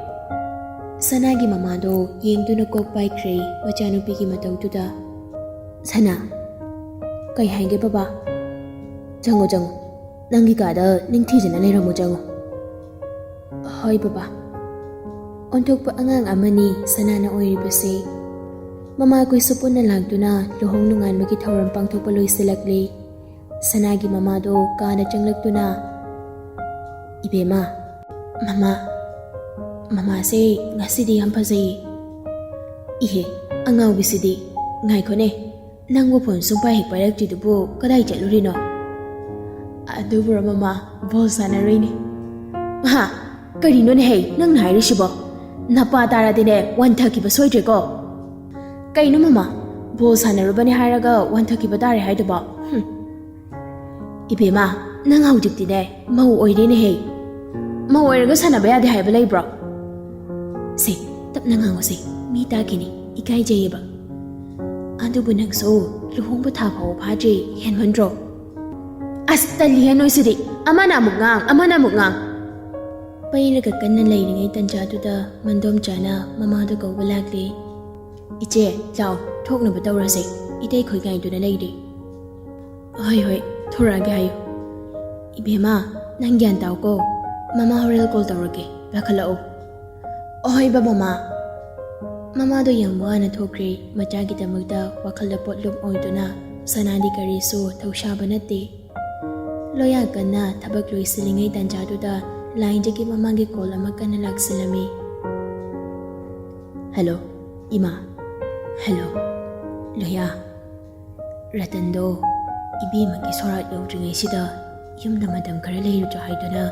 ꯁꯅꯥꯒꯤ ꯃꯃꯥꯗꯣ ꯌꯦꯡꯗꯨꯅ ꯀꯣꯛ ꯄꯥꯏꯈ꯭ꯔꯦ ꯃꯆꯥꯅꯨꯄꯤꯒꯤ ꯃꯇꯧꯗꯨꯗ꯫ ꯁꯅꯥ, ꯀꯩ ꯍꯥꯏꯒꯦ ꯕꯕꯥ? ꯆꯪꯉꯣ ꯆꯪꯉꯣ, ꯅꯪꯒꯤ ꯀꯥꯗ ꯅꯤꯡꯊꯤꯖꯅ ꯂꯩꯔꯝꯃꯣ, ꯆꯪꯉꯣ꯫ ꯍꯣꯏ ꯕꯕꯥ꯫ ꯑꯣꯟꯊꯣꯛꯄ ꯑꯉꯥꯡ ꯑꯃꯅꯤ ꯁꯅꯥꯅ ꯑꯣꯏꯔꯤꯕꯁꯦ꯫ ꯃꯃꯥꯈꯣꯏꯁꯨ ꯄꯨꯟꯅ ꯂꯥꯛꯇꯨꯅ ꯂꯨꯍꯣꯡ ꯅꯣꯡꯉꯥꯟꯕꯒꯤ ꯊꯧꯔꯝ ꯄꯥꯡꯊꯣꯛꯄ ꯂꯣꯏꯁꯤꯜꯂꯛꯂꯦ꯫ ꯁꯅꯥꯒꯤ ꯃꯃꯥꯗꯣ ꯀꯥꯗ ꯆꯪꯂꯛꯇꯨꯅ, "ꯏꯕꯦꯝꯃ, ꯃꯃꯥ, ꯃꯃꯥꯁꯦ ꯉꯁꯤꯗꯤ ꯌꯥꯝ ꯐꯖꯩꯌꯦ꯫ ꯏꯍꯦ, ꯑꯉꯥꯎꯕꯤꯁꯤꯗꯤ, ꯉꯥꯏꯈꯣꯅꯦ, ꯅꯪꯕꯨ ꯐꯣꯟ ꯁꯨꯡꯄꯥꯏ ꯍꯦꯛ ꯄꯥꯏꯔꯛꯇ꯭ꯔꯤꯗꯨꯕꯨ ꯀꯗꯥꯏ ꯆꯠꯂꯨꯔꯤꯅꯣ?" "ꯑꯗꯨꯕꯨꯔꯣ ꯃꯃꯥ, ꯕꯣꯜ ꯁꯥꯟꯅꯔꯨꯏꯅꯦ꯫" "ꯍꯥ? ꯀꯔꯤꯅꯣꯅꯦ ꯍꯩ, ꯅꯪꯅ ꯍꯥꯏꯔꯤꯁꯤꯕꯣ? ꯅꯄꯥ ꯇꯥꯔꯗꯤꯅꯦ, ꯋꯥꯟꯊꯈꯤꯕ ꯁꯣꯏꯗ꯭ꯔꯦꯀꯣ꯫" "ꯀꯩꯅꯣ ꯃꯃꯥ? ꯕꯣꯜ ꯁꯥꯟꯅꯔꯨꯕꯅꯦ ꯍꯥꯏꯔꯒ ꯋꯥꯟꯊꯈꯤꯕ ꯇꯥꯔꯦ ꯍꯥꯏꯗꯨꯕꯣ? ꯍꯨꯝ꯫ ꯏꯕꯦꯝꯃ, ꯅꯪ ꯍꯧꯖꯤꯛꯇꯤꯅꯦ, ꯃꯧ ꯑꯣꯏꯔꯦꯅꯦꯍꯦ꯫ ꯃꯧ ꯑꯣꯏꯔꯒ ꯁꯥꯟꯅꯕ ꯌꯥꯗꯦ ꯍꯥꯏꯕ ꯂꯩꯕ꯭ꯔꯣ?" "ꯁꯦ, ꯇꯞꯅ ꯉꯥꯡꯉꯨꯁꯦ, ꯃꯤ ꯇꯥꯈꯤꯅꯤ, ꯏꯀꯥꯏꯖꯩꯌꯦꯕ꯫ ꯑꯗꯨꯕꯨ ꯅꯪꯁꯨ ꯂꯨꯍꯣꯡꯕ ꯊꯥ ꯐꯥꯎꯕ ꯐꯥꯗ꯭ꯔꯤ, ꯍꯦꯟꯃꯟꯗ꯭ꯔꯣ?" ꯑꯁ, ꯇꯜꯂꯤꯍꯦ ꯅꯣꯏꯁꯤꯗꯤ꯫ ꯑꯃꯅ ꯑꯃꯨꯛ ꯉꯥꯡ, ꯑꯃꯅ ꯑꯃꯨꯛ ꯉꯥꯡ꯫ ꯄꯩꯔꯒ ꯀꯟꯅ ꯂꯩꯔꯤꯉꯩ ꯇꯟꯖꯥꯗꯨꯗ ꯃꯟꯗꯣꯝꯆꯥꯅ ꯃꯃꯥꯗꯣ ꯀꯧꯕ ꯂꯥꯛꯂꯦ꯫ "ꯏꯆꯦ, ꯂꯥꯎ, ꯊꯣꯛꯅꯕ ꯇꯧꯔꯁꯦ꯫ ꯏꯇꯩꯈꯣꯏ ꯉꯥꯏꯗꯨꯅ ꯂꯩꯔꯦ꯫" "ꯍꯣꯏ, ꯍꯣꯏ, ꯊꯣꯔꯛꯑꯒꯦ ꯍꯥꯏꯌꯨ꯫" "ꯏꯕꯦꯝꯃ, ꯅꯪ ꯒ꯭ꯌꯥꯟ ꯇꯥꯎꯀꯣ꯫ ꯃꯃꯥ ꯍꯣꯔꯦꯟ ꯀꯣꯜ ꯇꯧꯔꯛꯀꯦ, ꯂꯥꯛꯈꯠꯂꯛꯑꯣ꯫" "ꯑꯍꯣꯏꯕ ꯃꯃꯥ꯫" ꯃꯃꯥꯗꯣ ꯌꯥꯝ ꯋꯥꯅ ꯊꯣꯛꯈ꯭ꯔꯦ꯫ ꯃꯆꯥꯒꯤꯗꯃꯛꯇ ꯋꯥꯈꯜꯗ ꯄꯣꯠꯂꯨꯝ ꯑꯣꯏꯗꯨꯅ ꯁꯅꯥꯗꯤ ꯀꯔꯤꯁꯨ ꯊꯧꯁꯥꯕ ꯅꯠꯇꯦ꯫ ꯂꯣꯌꯥ ꯀꯟꯅ ꯊꯕꯛ ꯂꯣꯏꯁꯤꯜꯂꯤꯉꯩ ꯇꯥꯟꯖꯥꯗꯨꯗ ꯂꯥꯏꯟꯗꯒꯤ ꯃꯃꯥꯒꯤ ꯀꯣꯜ ꯑꯃ ꯀꯟꯅ ꯂꯥꯛꯁꯤꯜꯂꯝꯃꯤ꯫ "ꯍꯜꯂꯣ, ꯏꯃꯥ꯫" "ꯍꯜꯂꯣ, ꯂꯣꯌꯥ꯫ ꯔꯇꯟꯗꯣ ꯏꯕꯦꯝꯃꯒꯤ ꯁꯣꯔꯥꯠ ꯌꯧꯗ꯭ꯔꯤꯉꯩꯁꯤꯗ ꯌꯨꯝꯗ ꯃꯇꯝ ꯈꯔ ꯂꯩꯔꯨꯆꯣ ꯍꯥꯏꯗꯨꯅ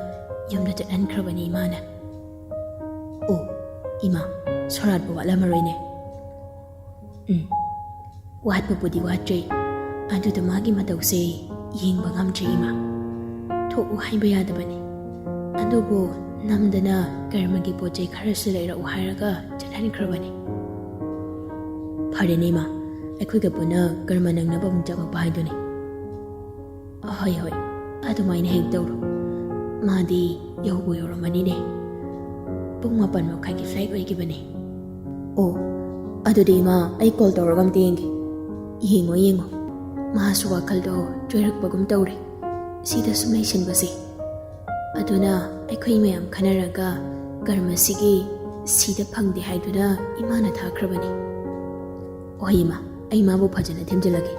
ꯌꯨꯝꯗ ꯆꯠꯍꯟꯈ꯭ꯔꯕꯅꯤ ꯏꯃꯥꯅ꯫" "ꯑꯣ, ꯏꯃꯥ, ꯁꯣꯔꯥꯠꯄꯨ ꯋꯥꯠꯂꯝꯃꯔꯣꯏꯅꯦ꯫" "ꯎꯝ, ꯋꯥꯠꯄꯕꯨꯗꯤ ꯋꯥꯠꯇ꯭ꯔꯦ, ꯑꯗꯨꯗ ꯃꯥꯒꯤ ꯃꯇꯧꯁꯦ ꯌꯦꯡꯕ ꯉꯝꯗ꯭ꯔꯦ ꯏꯃꯥ꯫ ꯊꯣꯛꯎ ꯍꯥꯏꯕ ꯌꯥꯗꯕꯅꯤ꯫ ꯑꯗꯨꯕꯨ ꯅꯝꯗꯅ ꯀꯔꯃꯒꯤ ꯄꯣꯠ ꯆꯩ ꯈꯔꯁꯨ ꯂꯩꯔꯛꯎ ꯍꯥꯏꯔꯒ ꯆꯠꯍꯟꯈ꯭ꯔꯕꯅꯤ꯫" "ꯐꯔꯦꯅꯦ ꯏꯃꯥ, ꯑꯩꯈꯣꯏꯒ ꯄꯨꯟꯅ ꯀꯔꯃ ꯅꯪꯅꯕ ꯑꯃꯨꯛ ꯆꯪꯉꯛꯄ ꯍꯥꯏꯗꯨꯅꯤ꯫" "ꯍꯣꯏ, ꯍꯣꯏ, ꯑꯗꯨꯃꯥꯏꯅ ꯍꯦꯛ ꯇꯧꯔꯣ꯫ ꯃꯥꯗꯤ ꯌꯧꯕꯨ ꯌꯧꯔꯝꯃꯅꯤꯅꯦ꯫ ꯄꯨꯡ ꯃꯥꯄꯟ ꯃꯈꯥꯏꯒꯤ ꯐ꯭ꯂꯥꯏꯠ ꯑꯣꯏꯈꯤꯕꯅꯦ꯫" "ꯑꯣ, ꯑꯗꯨꯗꯤ ꯏꯃꯥ, ꯑꯩ ꯀꯣꯜ ꯇꯧꯔꯒ ꯑꯝꯇ ꯌꯦꯡꯒꯦ꯫" "ꯌꯦꯡꯉꯣ, ꯌꯦꯡꯉꯣ꯫ ꯃꯥꯁꯨ ꯋꯥꯈꯜꯗꯣ ꯆꯣꯏꯔꯛꯄꯒꯨꯝ ꯇꯧꯔꯦ, ꯁꯤꯗ ꯁꯨꯝ ꯂꯩꯁꯤꯟꯕꯁꯦ꯫ ꯑꯗꯨꯅ ꯑꯩꯈꯣꯏ ꯃꯌꯥꯝ ꯈꯟꯅꯔꯒ ꯀꯔꯃꯁꯤꯒꯤ ꯁꯤꯗ ꯐꯪꯗꯦ ꯍꯥꯏꯗꯨꯅ ꯏꯃꯥꯅ ꯊꯥꯈ꯭ꯔꯕꯅꯤ꯫" "ꯍꯣꯏ ꯏꯃꯥ, ꯑꯩ ꯃꯥꯕꯨ ꯐꯖꯅ ꯊꯦꯝꯖꯤꯜꯂꯒꯦ꯫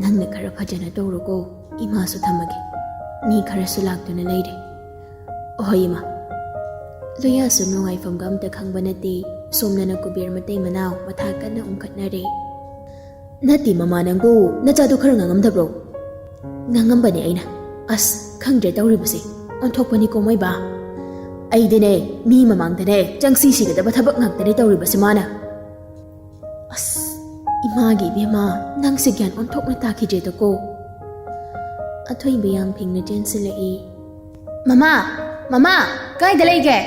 ꯅꯪꯅ ꯈꯔ ꯐꯖꯅ ꯇꯧꯔꯣꯀꯣ, ꯏꯃꯥꯁꯨ ꯊꯝꯃꯒꯦ꯫ ꯃꯤ ꯈꯔꯁꯨ ꯂꯥꯛꯇꯨꯅ ꯂꯩꯔꯦ꯫" "ꯍꯣꯏ ꯏꯃꯥ꯫" ꯂꯣꯌꯥꯁꯨ ꯅꯨꯡꯉꯥꯏꯐꯝꯒ ꯑꯝꯇ ꯈꯪꯕ ꯅꯠꯇꯦ꯫ ꯁꯣꯝꯗꯅ ꯀꯨꯕꯦꯔ ꯃꯇꯩ ꯃꯅꯥꯎ ꯃꯊꯥ ꯀꯟꯅ ꯎꯪꯈꯠꯅꯔꯦ꯫ "ꯅꯠꯇꯦ ꯃꯃꯥ, ꯅꯪꯕꯨ ꯅꯆꯥꯗꯣ ꯈꯔ ꯉꯥꯡꯉꯝꯗꯕ꯭ꯔꯣ?" "ꯉꯥꯡꯉꯝꯕꯅꯦ ꯑꯩꯅ꯫ ꯑꯁ, ꯈꯪꯗ꯭ꯔꯦ ꯇꯧꯔꯤꯕꯁꯦ꯫ ꯑꯣꯟꯊꯣꯛꯄꯅꯤꯀꯣ ꯃꯣꯏꯕꯥ꯫ ꯑꯩꯗꯤꯅꯦ, ꯃꯤ ꯃꯃꯥꯡꯗꯅꯦ ꯆꯪꯁꯤ ꯁꯤꯒꯗꯕ ꯊꯕꯛ ꯉꯥꯛꯇꯅꯦ ꯇꯧꯔꯤꯕꯁꯦ ꯃꯥꯅ꯫" "ꯑꯁ, ꯏꯃꯥꯒꯤ ꯏꯕꯦꯝꯃ, ꯅꯪꯁꯦ ꯒ꯭ꯌꯥꯟ ꯑꯣꯟꯊꯣꯛꯅ ꯇꯥꯈꯤꯗ꯭ꯔꯦꯗꯀꯣ꯫" ꯑꯊꯣꯏꯕ ꯌꯥꯝ ꯐꯤꯡꯅ ꯆꯦꯟꯁꯤꯜꯂꯛꯏ꯫ "ꯃꯃꯥ! ꯃꯃꯥ! ꯀꯥꯏꯗ ꯂꯩꯒꯦ?"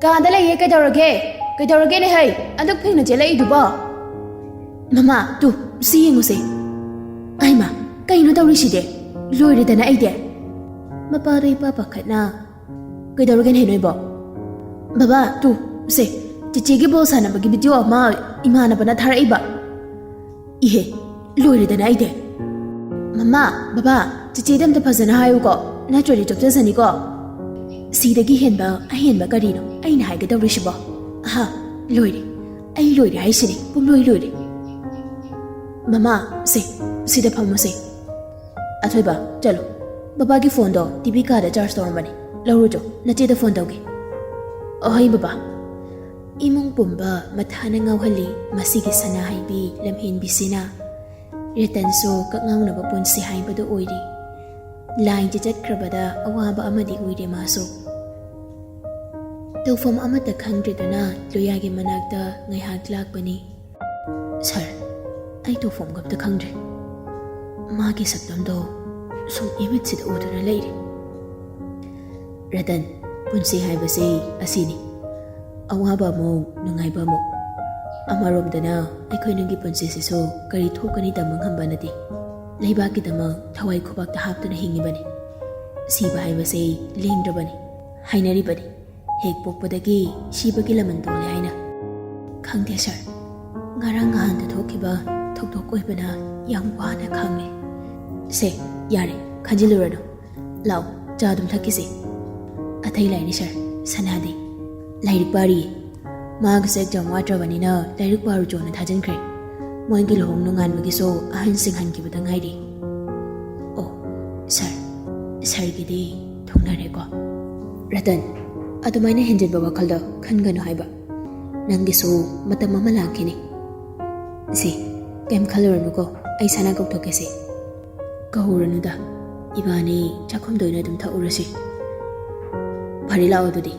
"ꯀꯥꯗ ꯂꯩꯌꯦ꯫ ꯀꯩꯗꯧꯔꯒꯦ? ꯀꯩꯗꯧꯔꯒꯦꯅꯦ ꯍꯩ? ꯑꯗꯨꯛ ꯐꯤꯡꯅ ꯆꯦꯜꯂꯛꯏꯗꯨꯕꯣ?" "ꯃꯃꯥ, ꯇꯨ, ꯁꯤ ꯌꯦꯡꯉꯨꯁꯦ꯫" "ꯑꯩꯃ, ꯀꯩꯅꯣ ꯇꯧꯔꯤꯁꯤꯗꯤ? ꯂꯣꯏꯔꯦꯗꯅ ꯑꯩꯗꯤ꯫ ꯃꯄꯥꯗꯣ ꯏꯄꯥ ꯄꯥꯈꯠꯅ, "ꯀꯩꯗꯧꯔꯒꯦ ꯅꯣꯏꯕꯣ?" "ꯕꯕꯥ, ꯇꯨ, ꯁꯦ, ꯆꯤꯆꯦꯒꯤ ꯕꯣꯜ ꯁꯥꯟꯅꯕꯒꯤ ꯚꯤꯗꯤꯑꯣ ꯑꯃ ꯏꯃꯥꯟꯅꯕꯅ ꯊꯥꯔꯛꯏꯕ꯫" "ꯏꯍꯦ, ꯂꯣꯏꯔꯦꯗꯅ ꯑꯩꯗꯤ꯫" "ꯃꯃꯥ, ꯕꯕꯥ, ꯆꯤꯆꯦꯗ ꯑꯝꯇ ꯐꯖꯅ ꯍꯥꯏꯌꯨꯀꯣ, ꯅꯠꯇ꯭ꯔꯗꯤ ꯆꯣꯞꯆꯖꯅꯤꯀꯣ꯫" "ꯁꯤꯗꯒꯤ ꯍꯦꯟꯕ ꯑꯍꯦꯟꯕ ꯀꯔꯤꯅꯣ ꯑꯩꯅ ꯍꯥꯏꯒꯗꯧꯔꯤꯁꯤꯕꯣ? ꯑꯍꯥ, ꯂꯣꯏꯔꯦ꯫ ꯑꯩ ꯂꯣꯏꯔꯦ ꯍꯥꯏꯁꯤꯅꯤ, ꯄꯨꯝꯂꯣꯏ ꯂꯣꯏꯔꯦ꯫" "ꯃꯃꯥ, ꯁꯦ, ꯁꯤꯗ ꯐꯝꯃꯨꯁꯦ꯫ ꯑꯊꯣꯏꯕ, ꯆꯠꯂꯣ꯫ ꯕꯕꯥꯒꯤ ꯐꯣꯟꯗꯣ ꯇꯤ ꯚꯤ ꯀꯥꯗ ꯆꯥꯔꯖ ꯇꯧꯔꯝꯕꯅꯤ꯫ ꯂꯧꯔꯨꯆꯣ, ꯅꯆꯦꯗ ꯐꯣꯟ ꯇꯧꯒꯦ꯫" "ꯑꯍꯣꯏ, ꯕꯕꯥ꯫" ꯏꯃꯨꯡ ꯄꯨꯝꯕ ꯃꯊꯥꯅ ꯉꯥꯎꯍꯜꯂꯤ ꯃꯁꯤꯒꯤ ꯁꯅꯥꯍꯩꯕꯤ ꯂꯝꯍꯦꯟꯕꯤꯁꯤꯅ꯫ ꯔꯇꯟꯁꯨ ꯀꯛꯉꯥꯎꯅꯕ ꯄꯨꯟꯁꯤ ꯍꯥꯏꯕꯗꯨ ꯑꯣꯏꯔꯤ꯫ ꯂꯥꯏꯟꯁꯦ ꯆꯠꯈ꯭ꯔꯕꯗ ꯑꯋꯥꯕ ꯑꯃꯗꯤ ꯑꯣꯏꯔꯦ ꯃꯥꯁꯨ꯫ ꯇꯧꯐꯝ ꯑꯃꯠꯇ ꯈꯪꯗ꯭ꯔꯗꯨꯅ ꯂꯣꯌꯥꯒꯤ ꯃꯅꯥꯛꯇ ꯉꯥꯏꯍꯥꯛ ꯂꯥꯛꯄꯅꯤ꯫ "ꯁꯥꯔ, ꯑꯩ ꯇꯧꯐꯝꯒ ꯑꯝꯇ ꯈꯪꯗ꯭ꯔꯦ꯫ ꯃꯥꯒꯤ ꯁꯛꯇꯝꯗꯣ ꯁꯨꯝ ꯏꯃꯤꯠꯁꯤꯗ ꯎꯗꯨꯅ ꯂꯩꯔꯦ꯫" "ꯔꯇꯟ, ꯄꯨꯟꯁꯤ ꯍꯥꯏꯕꯁꯦ ꯑꯁꯤꯅꯤ꯫ ꯑꯋꯥꯕ ꯑꯃꯨꯛ, ꯅꯨꯡꯉꯥꯏꯕ ꯑꯃꯨꯛ꯫ ꯑꯃꯔꯣꯝꯗꯅ ꯑꯩꯈꯣꯏ ꯅꯪꯒꯤ ꯄꯨꯟꯁꯤꯁꯤꯁꯨ ꯀꯔꯤ ꯊꯣꯛꯀꯅꯤ ꯇꯝꯕ ꯉꯝꯕ ꯅꯠꯇꯦ꯫ ꯂꯩꯕꯥꯛꯀꯤꯗꯃꯛ ꯊꯋꯥꯏ ꯈꯨꯕꯥꯛꯇ ꯍꯥꯞꯇꯨꯅ ꯍꯤꯡꯉꯤꯕꯅꯤ꯫ ꯁꯤꯕ ꯍꯥꯏꯕꯁꯦ ꯂꯦꯡꯗ꯭ꯔꯕꯅꯤ, ꯍꯥꯏꯅꯔꯤꯕꯅꯤ꯫ ꯍꯦꯛ ꯄꯣꯛꯄꯗꯒꯤ ꯁꯤꯕꯒꯤ ꯂꯃꯟ ꯇꯣꯜꯂꯦ ꯍꯥꯏꯅ꯫" "ꯈꯪꯗꯦ ꯁꯥꯔ, ꯉꯔꯥꯡ ꯅꯍꯥꯟꯗ ꯊꯣꯛꯈꯤꯕ ꯊꯧꯗꯣꯛ ꯑꯣꯏꯕꯅ ꯌꯥꯝ ꯋꯥꯅ ꯈꯪꯂꯦ꯫" "ꯁꯦ, ꯌꯥꯔꯦ, ꯈꯟꯖꯤꯜꯂꯨꯔꯅꯨ꯫ ꯂꯥꯛꯑꯣ, ꯆꯥ ꯑꯗꯨꯝ ꯊꯛꯈꯤꯁꯦ꯫" "ꯑꯇꯩ ꯂꯥꯏꯔꯤ ꯁꯥꯔ, ꯁꯅꯥꯗꯤ?" "ꯂꯥꯏꯔꯤꯛ ꯄꯥꯔꯤꯌꯦ꯫ ꯃꯥꯒꯤꯁꯨ ꯑꯦꯛꯖꯥꯝ ꯋꯥꯠꯇ꯭ꯔꯕꯅꯤꯅ ꯂꯥꯏꯔꯤꯛ ꯄꯥꯔꯨꯆꯣꯅ ꯊꯥꯖꯤꯟꯈ꯭ꯔꯦ꯫ ꯃꯣꯏꯒꯤ ꯂꯨꯍꯣꯡ ꯅꯣꯡꯉꯥꯟꯕꯒꯤꯁꯨ ꯑꯍꯟꯁꯤꯡ ꯍꯟꯈꯤꯕꯗ ꯉꯥꯏꯔꯤ꯫" "ꯑꯣ, ꯁꯥꯔ, ꯁꯥꯔꯒꯤꯗꯤ ꯊꯨꯡꯅꯔꯦꯀꯣ꯫" "ꯔꯇꯟ, ꯑꯗꯨꯃꯥꯏꯅ ꯍꯦꯟꯖꯤꯟꯕ ꯋꯥꯈꯜꯗ ꯈꯟꯒꯅꯨ ꯍꯥꯏꯕ꯫ ꯅꯪꯒꯤꯁꯨ ꯃꯇꯝ ꯑꯃ ꯂꯥꯛꯈꯤꯅꯤ꯫ ꯁꯤ, ꯀꯩꯝ ꯈꯜꯂꯨꯔꯅꯨꯀꯣ, ꯑꯩ ꯁꯅꯥ ꯀꯧꯊꯣꯛꯀꯦꯁꯦ꯫ ꯀꯧꯔꯨꯔꯅꯨꯗ, ꯏꯕꯥꯅꯤ ꯆꯥꯛꯈꯨꯝꯗ ꯑꯣꯏꯅ ꯑꯗꯨꯝ ꯊꯛꯎꯔꯁꯤ꯫ ꯐꯔꯦ, ꯂꯥꯛꯑꯣ ꯑꯗꯨꯗꯤ꯫"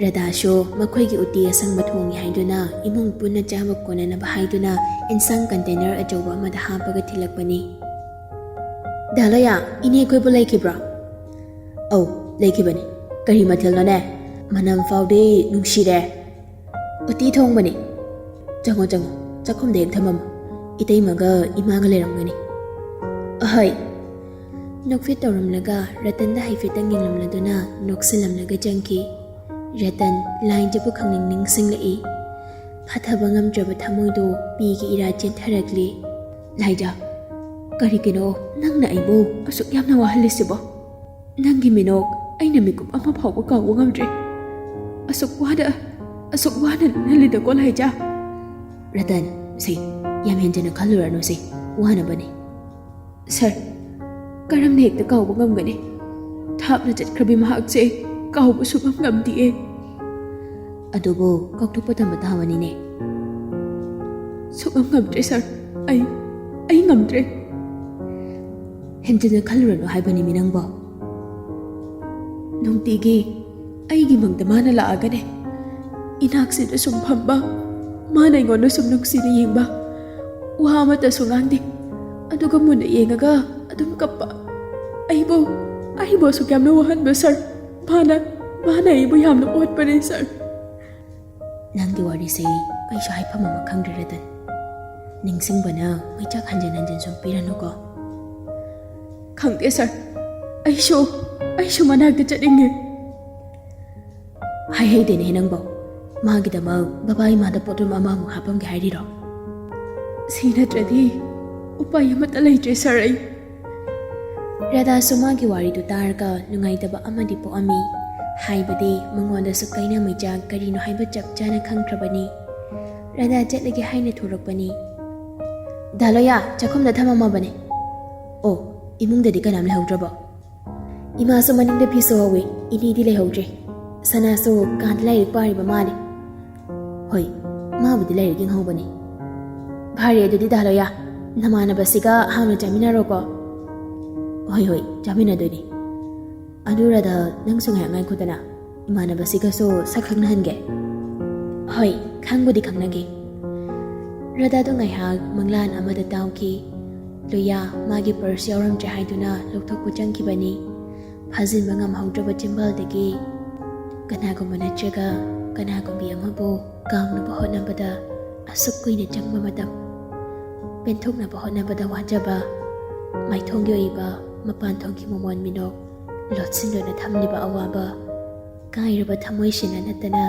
ꯔꯗꯥꯁꯨ ꯃꯈꯣꯏꯒꯤ ꯎꯇꯤ ꯑꯁꯪꯕ ꯊꯣꯡꯉꯤ ꯍꯥꯏꯗꯨꯅ ꯏꯃꯨꯡ ꯄꯨꯟꯅ ꯆꯥꯕ ꯀꯣꯟꯅꯅꯕ ꯍꯥꯏꯗꯨꯅ ꯏꯟꯁꯥꯡ ꯀꯟꯇꯦꯅꯔ ꯑꯆꯧꯕ ꯑꯃꯗ ꯍꯥꯞꯄꯒ ꯊꯤꯜꯂꯛꯄꯅꯤ꯫ "ꯗꯥ ꯂꯣꯌꯥ, ꯏꯅꯦ ꯀꯣꯏꯕ ꯂꯩꯈꯤꯕ꯭ꯔꯣ?" "ꯑꯧ, ꯂꯩꯈꯤꯕꯅꯤ꯫ ꯀꯔꯤ ꯃꯊꯦꯜꯅꯣꯅꯦ? ꯃꯅꯝ ꯐꯥꯎꯗꯦ, ꯅꯨꯡꯁꯤꯔꯦ꯫" "ꯎꯇꯤ ꯊꯣꯡꯕꯅꯤ꯫ ꯆꯪꯉꯣ, ꯆꯪꯉꯣ, ꯆꯥꯛꯈꯨꯝꯗ ꯍꯦꯛ ꯊꯝꯃꯝꯃꯣ꯫ ꯏꯇꯩꯃꯒ ꯏꯃꯥꯒ ꯂꯩꯔꯝꯒꯅꯤ꯫" ꯑꯍꯣꯏ꯫ ꯅꯣꯛꯐꯦꯠ ꯇꯧꯔꯝꯂꯒ ꯔꯇꯟꯗ ꯍꯥꯏꯐꯦꯠꯇꯪ ꯌꯦꯡꯂꯝꯂꯗꯨꯅ ꯅꯣꯛꯁꯤꯜꯂꯝꯂꯒ ꯆꯪꯈꯤ꯫ ꯔꯇꯟ ꯂꯥꯏꯖꯕꯨ ꯈꯪꯅꯤꯡ ꯅꯤꯡꯁꯤꯡꯂꯛꯏ꯫ ꯐꯥꯊꯕ ꯉꯝꯗ꯭ꯔꯕ ꯊꯃꯣꯏꯗꯨ ꯄꯤꯒꯤ ꯏꯔꯥ ꯆꯦꯟꯊꯔꯛꯂꯤ꯫ ꯂꯥꯏꯖ, ꯀꯔꯤꯒꯤꯅꯣ ꯅꯪꯅ ꯑꯩꯕꯨ ꯑꯁꯨꯛ ꯌꯥꯝꯅ ꯋꯥꯍꯜꯂꯤꯁꯤꯕꯣ? ꯅꯪꯒꯤ ꯃꯤꯅꯣꯛ ꯑꯩꯅ ꯃꯤꯀꯨꯞ ꯑꯃ ꯐꯥꯎꯕ ꯀꯥꯎꯕ ꯉꯝꯗ꯭ꯔꯦ꯫ ꯑꯁꯨꯛ ꯋꯥꯅ, ꯑꯁꯨꯛ ꯋꯥꯅ ꯂꯦꯜꯂꯤꯗꯀꯣ ꯂꯥꯏꯖ꯫ ꯔꯇꯟ, ꯁꯤ ꯌꯥꯝ ꯍꯦꯟꯖꯤꯟꯅ ꯈꯜꯂꯨꯔꯅꯨ, ꯁꯤ ꯋꯥꯅꯕꯅꯤ꯫ ꯁꯥꯔ, ꯀꯔꯝꯅ ꯍꯦꯛꯇ ꯀꯥꯎꯕ ꯉꯝꯒꯅꯤ? ꯊꯥꯞꯅ ꯆꯠꯈ꯭ꯔꯕꯤ ꯃꯍꯥꯛꯁꯦ ꯀꯥꯎꯕ ꯁꯨꯉꯝ ꯉꯝꯗꯤꯌꯦ꯫ ꯑꯗꯨꯕꯨ ꯀꯥꯎꯊꯣꯛꯄ ꯇꯝꯕ ꯇꯥꯕꯅꯤꯅꯦ꯫ ꯁꯨꯉꯝ ꯉꯝꯗ꯭ꯔꯦ ꯁꯥꯔ, ꯑꯩ, ꯑꯩ ꯉꯝꯗ꯭ꯔꯦ꯫ ꯍꯦꯟꯖꯤꯟꯅ ꯈꯜꯂꯨꯔꯅꯨ ꯍꯥꯏꯕꯅꯤꯃꯤ ꯅꯪꯕꯣ꯫ ꯅꯨꯡꯇꯤꯒꯤ ꯑꯩꯒꯤ ꯃꯪꯗ ꯃꯥꯅ ꯂꯥꯛꯑꯒꯅꯦ, ꯏꯅꯥꯛꯁꯤꯗ ꯁꯨꯝ ꯐꯝꯕ, ꯃꯥꯅ ꯑꯩꯉꯣꯟꯗ ꯁꯨꯝ ꯅꯨꯡꯁꯤꯅ ꯌꯦꯡꯕ, ꯋꯥ ꯑꯃꯠꯇꯁꯨ ꯉꯥꯡꯗꯦ꯫ ꯑꯗꯨꯒ ꯃꯨꯟꯅ ꯌꯦꯡꯉꯒ ꯑꯗꯨꯝ ꯀꯞꯄ꯫ ꯑꯩꯕꯨ, ꯑꯩꯕꯨ ꯑꯁꯨꯛ ꯌꯥꯝꯅ ꯋꯥꯍꯟꯕ ꯁꯥꯔ, ꯃꯥꯅ, ꯃꯥꯅ ꯑꯩꯕꯨ ꯌꯥꯝꯅ ꯑꯣꯠꯄꯅꯦ ꯁꯥꯔ꯫ ꯅꯪꯒꯤ ꯋꯥꯔꯤꯁꯦ ꯑꯩꯁꯨ ꯍꯥꯏꯐꯝ ꯑꯃ ꯈꯪꯗ꯭ꯔꯦ ꯔꯇꯟ꯫ ꯅꯤꯡꯁꯤꯡꯕꯅ ꯃꯩꯆꯥꯛ ꯍꯟꯖꯤꯟ ꯍꯟꯖꯤꯟ ꯁꯨꯝ ꯄꯤꯔꯅꯨꯀꯣ꯫ ꯈꯪꯗꯦ ꯁꯥꯔ, ꯑꯩꯁꯨ, ꯑꯩꯁꯨ ꯃꯅꯥꯛꯇ ꯆꯠꯅꯤꯡꯉꯦ꯫ ꯍꯥꯏꯍꯩꯗꯦꯅꯦ ꯅꯪꯕꯣ꯫ ꯃꯥꯒꯤꯗꯃꯛ ꯕꯕꯥ ꯏꯃꯥꯗ ꯄꯣꯠꯂꯨꯝ ꯑꯃꯃꯨꯛ ꯍꯥꯞꯄꯝꯒꯦ ꯍꯥꯏꯔꯤꯔꯣ? ꯁꯤ ꯅꯠꯇ꯭ꯔꯗꯤ ꯎꯄꯥꯏ ꯑꯃꯠꯇ ꯂꯩꯇ꯭ꯔꯦ ꯁꯥꯔ ꯑꯩ꯫ ꯔꯥꯙꯥꯁꯨ ꯃꯥꯒꯤ ꯋꯥꯔꯤꯗꯨ ꯇꯥꯔꯒ ꯅꯨꯡꯉꯥꯏꯇꯕ ꯑꯃꯗꯤ ꯄꯣꯛꯑꯝꯃꯤ꯫ ꯍꯥꯏꯕꯗꯤ ꯃꯉꯣꯟꯗꯁꯨ ꯀꯩꯅꯥ ꯃꯩꯆꯥꯛ ꯀꯔꯤꯅꯣ ꯍꯥꯏꯕ ꯆꯞ ꯆꯥꯅ ꯈꯪꯈ꯭ꯔꯕꯅꯤ꯫ ꯔꯥꯙꯥ ꯆꯠꯂꯒꯦ ꯍꯥꯏꯅ ꯊꯣꯔꯛꯄꯅꯤ꯫ ꯗꯥ ꯂꯣꯌꯥ, ꯆꯥꯛꯈꯨꯝꯗ ꯊꯝꯃꯝꯃꯕꯅꯦ꯫ ꯑꯣ, ꯏꯃꯨꯡꯗꯗꯤ ꯀꯅꯥꯝ ꯂꯩꯍꯧꯗ꯭ꯔꯕꯣ? ꯏꯃꯥꯁꯨ ꯃꯅꯤꯡꯗ ꯐꯤ ꯁꯨꯍꯧꯋꯤ, ꯏꯅꯦꯗꯤ ꯂꯩꯍꯧꯗ꯭ꯔꯦ꯫ ꯁꯅꯥꯁꯨ ꯀꯥꯗ ꯂꯥꯏꯔꯤꯛ ꯄꯥꯔꯤꯕ ꯃꯥꯜꯂꯦ꯫ ꯍꯣꯏ, ꯃꯥꯕꯨꯗꯤ ꯂꯥꯏꯔꯤꯛ ꯌꯦꯡꯍꯧꯕꯅꯤ꯫ ꯐꯔꯦ ꯑꯗꯨꯗꯤ ꯗꯥ ꯂꯣꯌꯥ, ꯅꯃꯥꯟꯅꯕꯁꯤꯒ ꯍꯥꯎꯅ ꯆꯥꯃꯤꯟꯅꯔꯣꯀꯣ꯫ ꯍꯣꯏ ꯍꯣꯏ, ꯆꯥꯃꯤꯟꯅꯗꯣꯏꯅꯤ꯫ ꯑꯗꯨ ꯔꯥꯙꯥ, ꯅꯪꯁꯨ ꯉꯥꯏꯍꯥꯛ ꯉꯥꯏꯈꯣꯗꯅ, ꯏꯃꯥꯟꯅꯕꯁꯤꯒꯁꯨ ꯁꯛ ꯈꯪꯅꯍꯟꯒꯦ꯫ ꯍꯣꯏ, ꯈꯪꯕꯨꯗꯤ ꯈꯪꯅꯒꯦ꯫ ꯔꯥꯙꯥꯗꯣ ꯉꯥꯏꯍꯥꯛ ꯃꯪꯂꯥꯟ ꯑꯃꯗ ꯇꯥꯎꯈꯤ꯫ ꯂꯣꯌꯥ ꯃꯥꯒꯤ ꯄꯔꯁ ꯌꯥꯎꯔꯝꯗ꯭ꯔꯦ ꯍꯥꯏꯗꯨꯅ ꯂꯧꯊꯣꯛꯄ ꯆꯪꯈꯤꯕꯅꯤ꯫ ꯐꯥꯖꯤꯟꯕ ꯉꯝꯍꯧꯗ꯭ꯔꯕ ꯆꯤꯝꯕꯥꯜꯗꯒꯤ ꯀꯅꯥꯒꯨꯝꯕ ꯅꯠꯇ꯭ꯔꯒ ꯀꯅꯥꯒꯨꯝꯕꯤ ꯑꯃꯕꯨ ꯀꯥꯎꯅꯕ ꯍꯣꯠꯅꯕꯗ ꯑꯁꯨꯛ ꯀꯨꯏꯅ ꯆꯪꯕ ꯃꯇꯝ, ꯄꯦꯟꯊꯣꯛꯅꯕ ꯍꯣꯠꯅꯕꯗ ꯋꯥꯖꯕ, ꯃꯥꯏꯊꯣꯡꯒꯤ ꯑꯣꯏꯕ ꯃꯄꯥꯟ ꯊꯣꯡꯒꯤ ꯃꯃꯣꯟ ꯃꯤꯅꯣꯛ ꯂꯣꯠꯁꯤꯟꯗꯨꯅ ꯊꯝꯂꯤꯕ ꯑꯋꯥꯕ, ꯀꯥꯏꯔꯕ ꯊꯃꯣꯏꯁꯤꯅ ꯅꯠꯇꯅ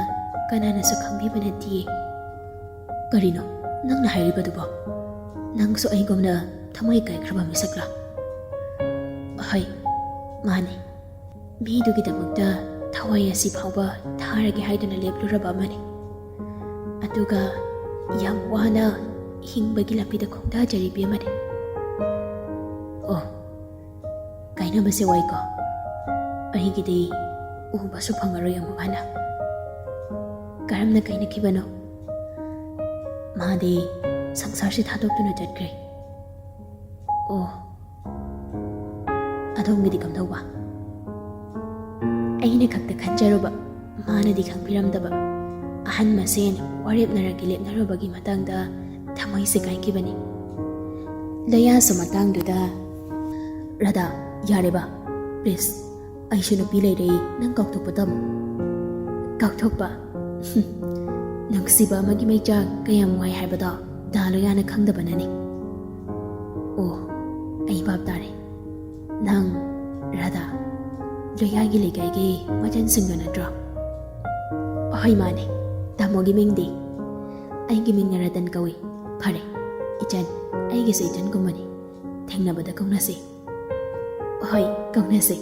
ꯀꯅꯥꯅꯁꯨ ꯈꯪꯕꯤꯕ ꯅꯠꯇꯤꯌꯦ꯫ ꯀꯔꯤꯅꯣ ꯅꯪꯅ ꯍꯥꯏꯔꯤꯕꯗꯨꯕꯣ? ꯅꯪꯁꯨ ꯑꯩꯒꯨꯝꯅ ꯊꯃꯣꯏ ꯀꯥꯏꯈ꯭ꯔꯕ ꯃꯤꯁꯛꯂꯥ? ꯍꯣꯏ, ꯃꯥꯅꯤ꯫ ꯃꯤꯗꯨꯒꯤꯗꯃꯛꯇ ꯊꯋꯥꯏ ꯑꯁꯤ ꯐꯥꯎꯕ ꯊꯥꯔꯒꯦ ꯍꯥꯏꯗꯨꯅ ꯂꯦꯞꯂꯨꯔꯕ ꯑꯃꯅꯤ꯫ ꯑꯗꯨꯒ ꯌꯥꯝ ꯋꯥꯅ ꯍꯤꯡꯕꯒꯤ ꯂꯝꯕꯤꯗ ꯈꯣꯡꯗꯥꯖꯔꯤꯕꯤ ꯑꯃꯅꯤ꯫ ꯑꯣ, ꯀꯥꯏꯅꯕꯁꯦ ꯋꯥꯏꯀꯣ꯫ ꯑꯩꯒꯤꯗꯤ ꯎꯕꯁꯨ ꯐꯪꯉꯔꯣꯏ ꯑꯃꯨꯛ ꯍꯟꯅ꯫ ꯀꯔꯝꯅ ꯀꯥꯏꯅꯈꯤꯕꯅꯣ? ꯃꯥꯗꯤ ꯁꯪꯁꯥꯔꯁꯤ ꯊꯥꯗꯣꯛꯇꯨꯅ ꯆꯠꯈ꯭ꯔꯦ꯫ ꯑꯣ, ꯑꯗꯣꯝꯒꯤꯗꯤ ꯀꯝꯗꯧꯕ? ꯑꯩꯅ ꯈꯛꯇ ꯈꯟꯖꯔꯨꯕ, ꯃꯥꯅꯗꯤ ꯈꯪꯕꯤꯔꯝꯗꯕ꯫ ꯑꯍꯟ ꯃꯁꯦꯟ ꯋꯥꯔꯦꯞꯅꯔꯒꯦ ꯂꯦꯞꯅꯔꯨꯕꯒꯤ ꯃꯇꯥꯡꯗ ꯊꯃꯣꯏꯁꯦ ꯀꯥꯏꯈꯤꯕꯅꯤ꯫ ꯂꯣꯌꯥꯁꯨ ꯃꯇꯥꯡꯗꯨꯗ, "ꯔꯥꯙꯥ, ꯌꯥꯔꯦꯕ, please꯫ ꯑꯩꯁꯨ ꯅꯨꯄꯤ ꯂꯩꯔꯦ, ꯅꯪ ꯀꯥꯎꯊꯣꯛꯄ ꯇꯝꯃꯨ꯫" ꯀꯥꯎꯊꯣꯛꯄ? ꯅꯨꯡꯁꯤꯕ ꯑꯃꯒꯤ ꯃꯩꯆꯥꯛ ꯀꯌꯥꯝ ꯋꯥꯏ ꯍꯥꯏꯕꯗꯣ ꯗꯥ ꯂꯣꯌꯥꯅ ꯈꯪꯗꯕꯅꯅꯤ꯫ ꯑꯣ, ꯑꯩ ꯚꯥꯞ ꯇꯥꯔꯦ꯫ ꯅꯪ ꯔꯥꯙꯥ, ꯂꯣꯌꯥꯒꯤ ꯂꯩꯀꯥꯏꯒꯤ ꯃꯆꯟꯁꯤꯡꯗꯣ ꯅꯠꯇ꯭ꯔꯣ? ꯍꯣꯏ, ꯃꯥꯅꯦ꯫ ꯇꯥꯃꯣꯒꯤ ꯃꯤꯡꯗꯤ? ꯑꯩꯒꯤ ꯃꯤꯡꯅ ꯔꯇꯟ ꯀꯧꯏ꯫ ꯐꯔꯦ, ꯏꯆꯟ, ꯑꯩꯒꯤꯁꯨ ꯏꯆꯟꯒꯨꯝꯕꯅꯤ꯫ ꯊꯦꯡꯅꯕꯗ ꯀꯧꯅꯁꯤ꯫ ꯍꯣꯏ, ꯀꯧꯅꯁꯤ꯫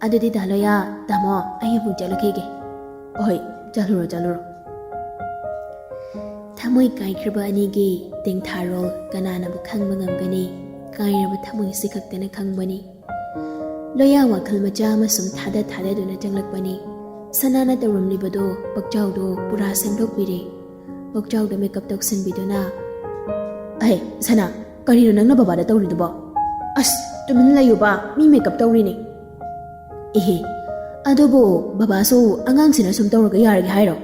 ꯑꯗꯨꯗꯤ ꯗꯥ ꯂꯣꯌꯥ, ꯇꯥꯃꯣ, ꯑꯩ ꯑꯃꯨꯛ ꯆꯠꯂꯨꯈꯤꯒꯦ꯫ ꯍꯣꯏ, ꯆꯠꯂꯨꯔꯣ, ꯆꯠꯂꯨꯔꯣ꯫ ꯊꯃꯣꯏ ꯀꯥꯏꯈ꯭ꯔꯕ ꯑꯅꯤꯒꯤ ꯇꯦꯡꯊꯥꯔꯣꯜ ꯀꯅꯥꯅꯕꯨ ꯈꯪꯕ ꯉꯝꯒꯅꯤ? ꯀꯥꯏꯔꯕ ꯊꯃꯣꯏꯁꯤ ꯈꯛꯇꯅ ꯈꯪꯕꯅꯤ꯫ ꯂꯣꯌꯥ ꯋꯥꯈꯜ ꯃꯆꯥ ꯑꯃ ꯁꯨꯝ ꯊꯥꯗ ꯊꯥꯗꯗꯨꯅ ꯆꯪꯂꯛꯄꯅꯤ꯫ ꯁꯅꯥꯅ ꯇꯧꯔꯝꯂꯤꯕꯗꯣ ꯄꯛꯆꯥꯎꯗꯣ ꯄꯨꯔꯥ ꯁꯦꯝꯗꯣꯛꯄꯤꯔꯦ꯫ ꯄꯛꯆꯥꯎꯗ ꯃꯦꯀꯞ ꯇꯧꯁꯤꯟꯕꯤꯗꯨꯅ, "ꯑꯍꯦ, ꯁꯅꯥ, ꯀꯔꯤꯅꯣ ꯅꯪꯅ ꯕꯕꯥꯗ ꯇꯧꯔꯤꯗꯨꯕꯣ? ꯑꯁ, ꯇꯨꯃꯤꯟ ꯂꯩꯌꯨꯕ, ꯃꯤ ꯃꯦꯀꯞ ꯇꯧꯔꯤꯅꯦ꯫" "ꯑꯦꯍꯦ, ꯑꯗꯨꯕꯨ ꯕꯕꯥꯁꯨ ꯑꯉꯥꯡꯁꯤꯅ ꯁꯨꯝ ꯇꯧꯔꯒ ꯌꯥꯔꯒꯦ ꯍꯥꯏꯔꯣ?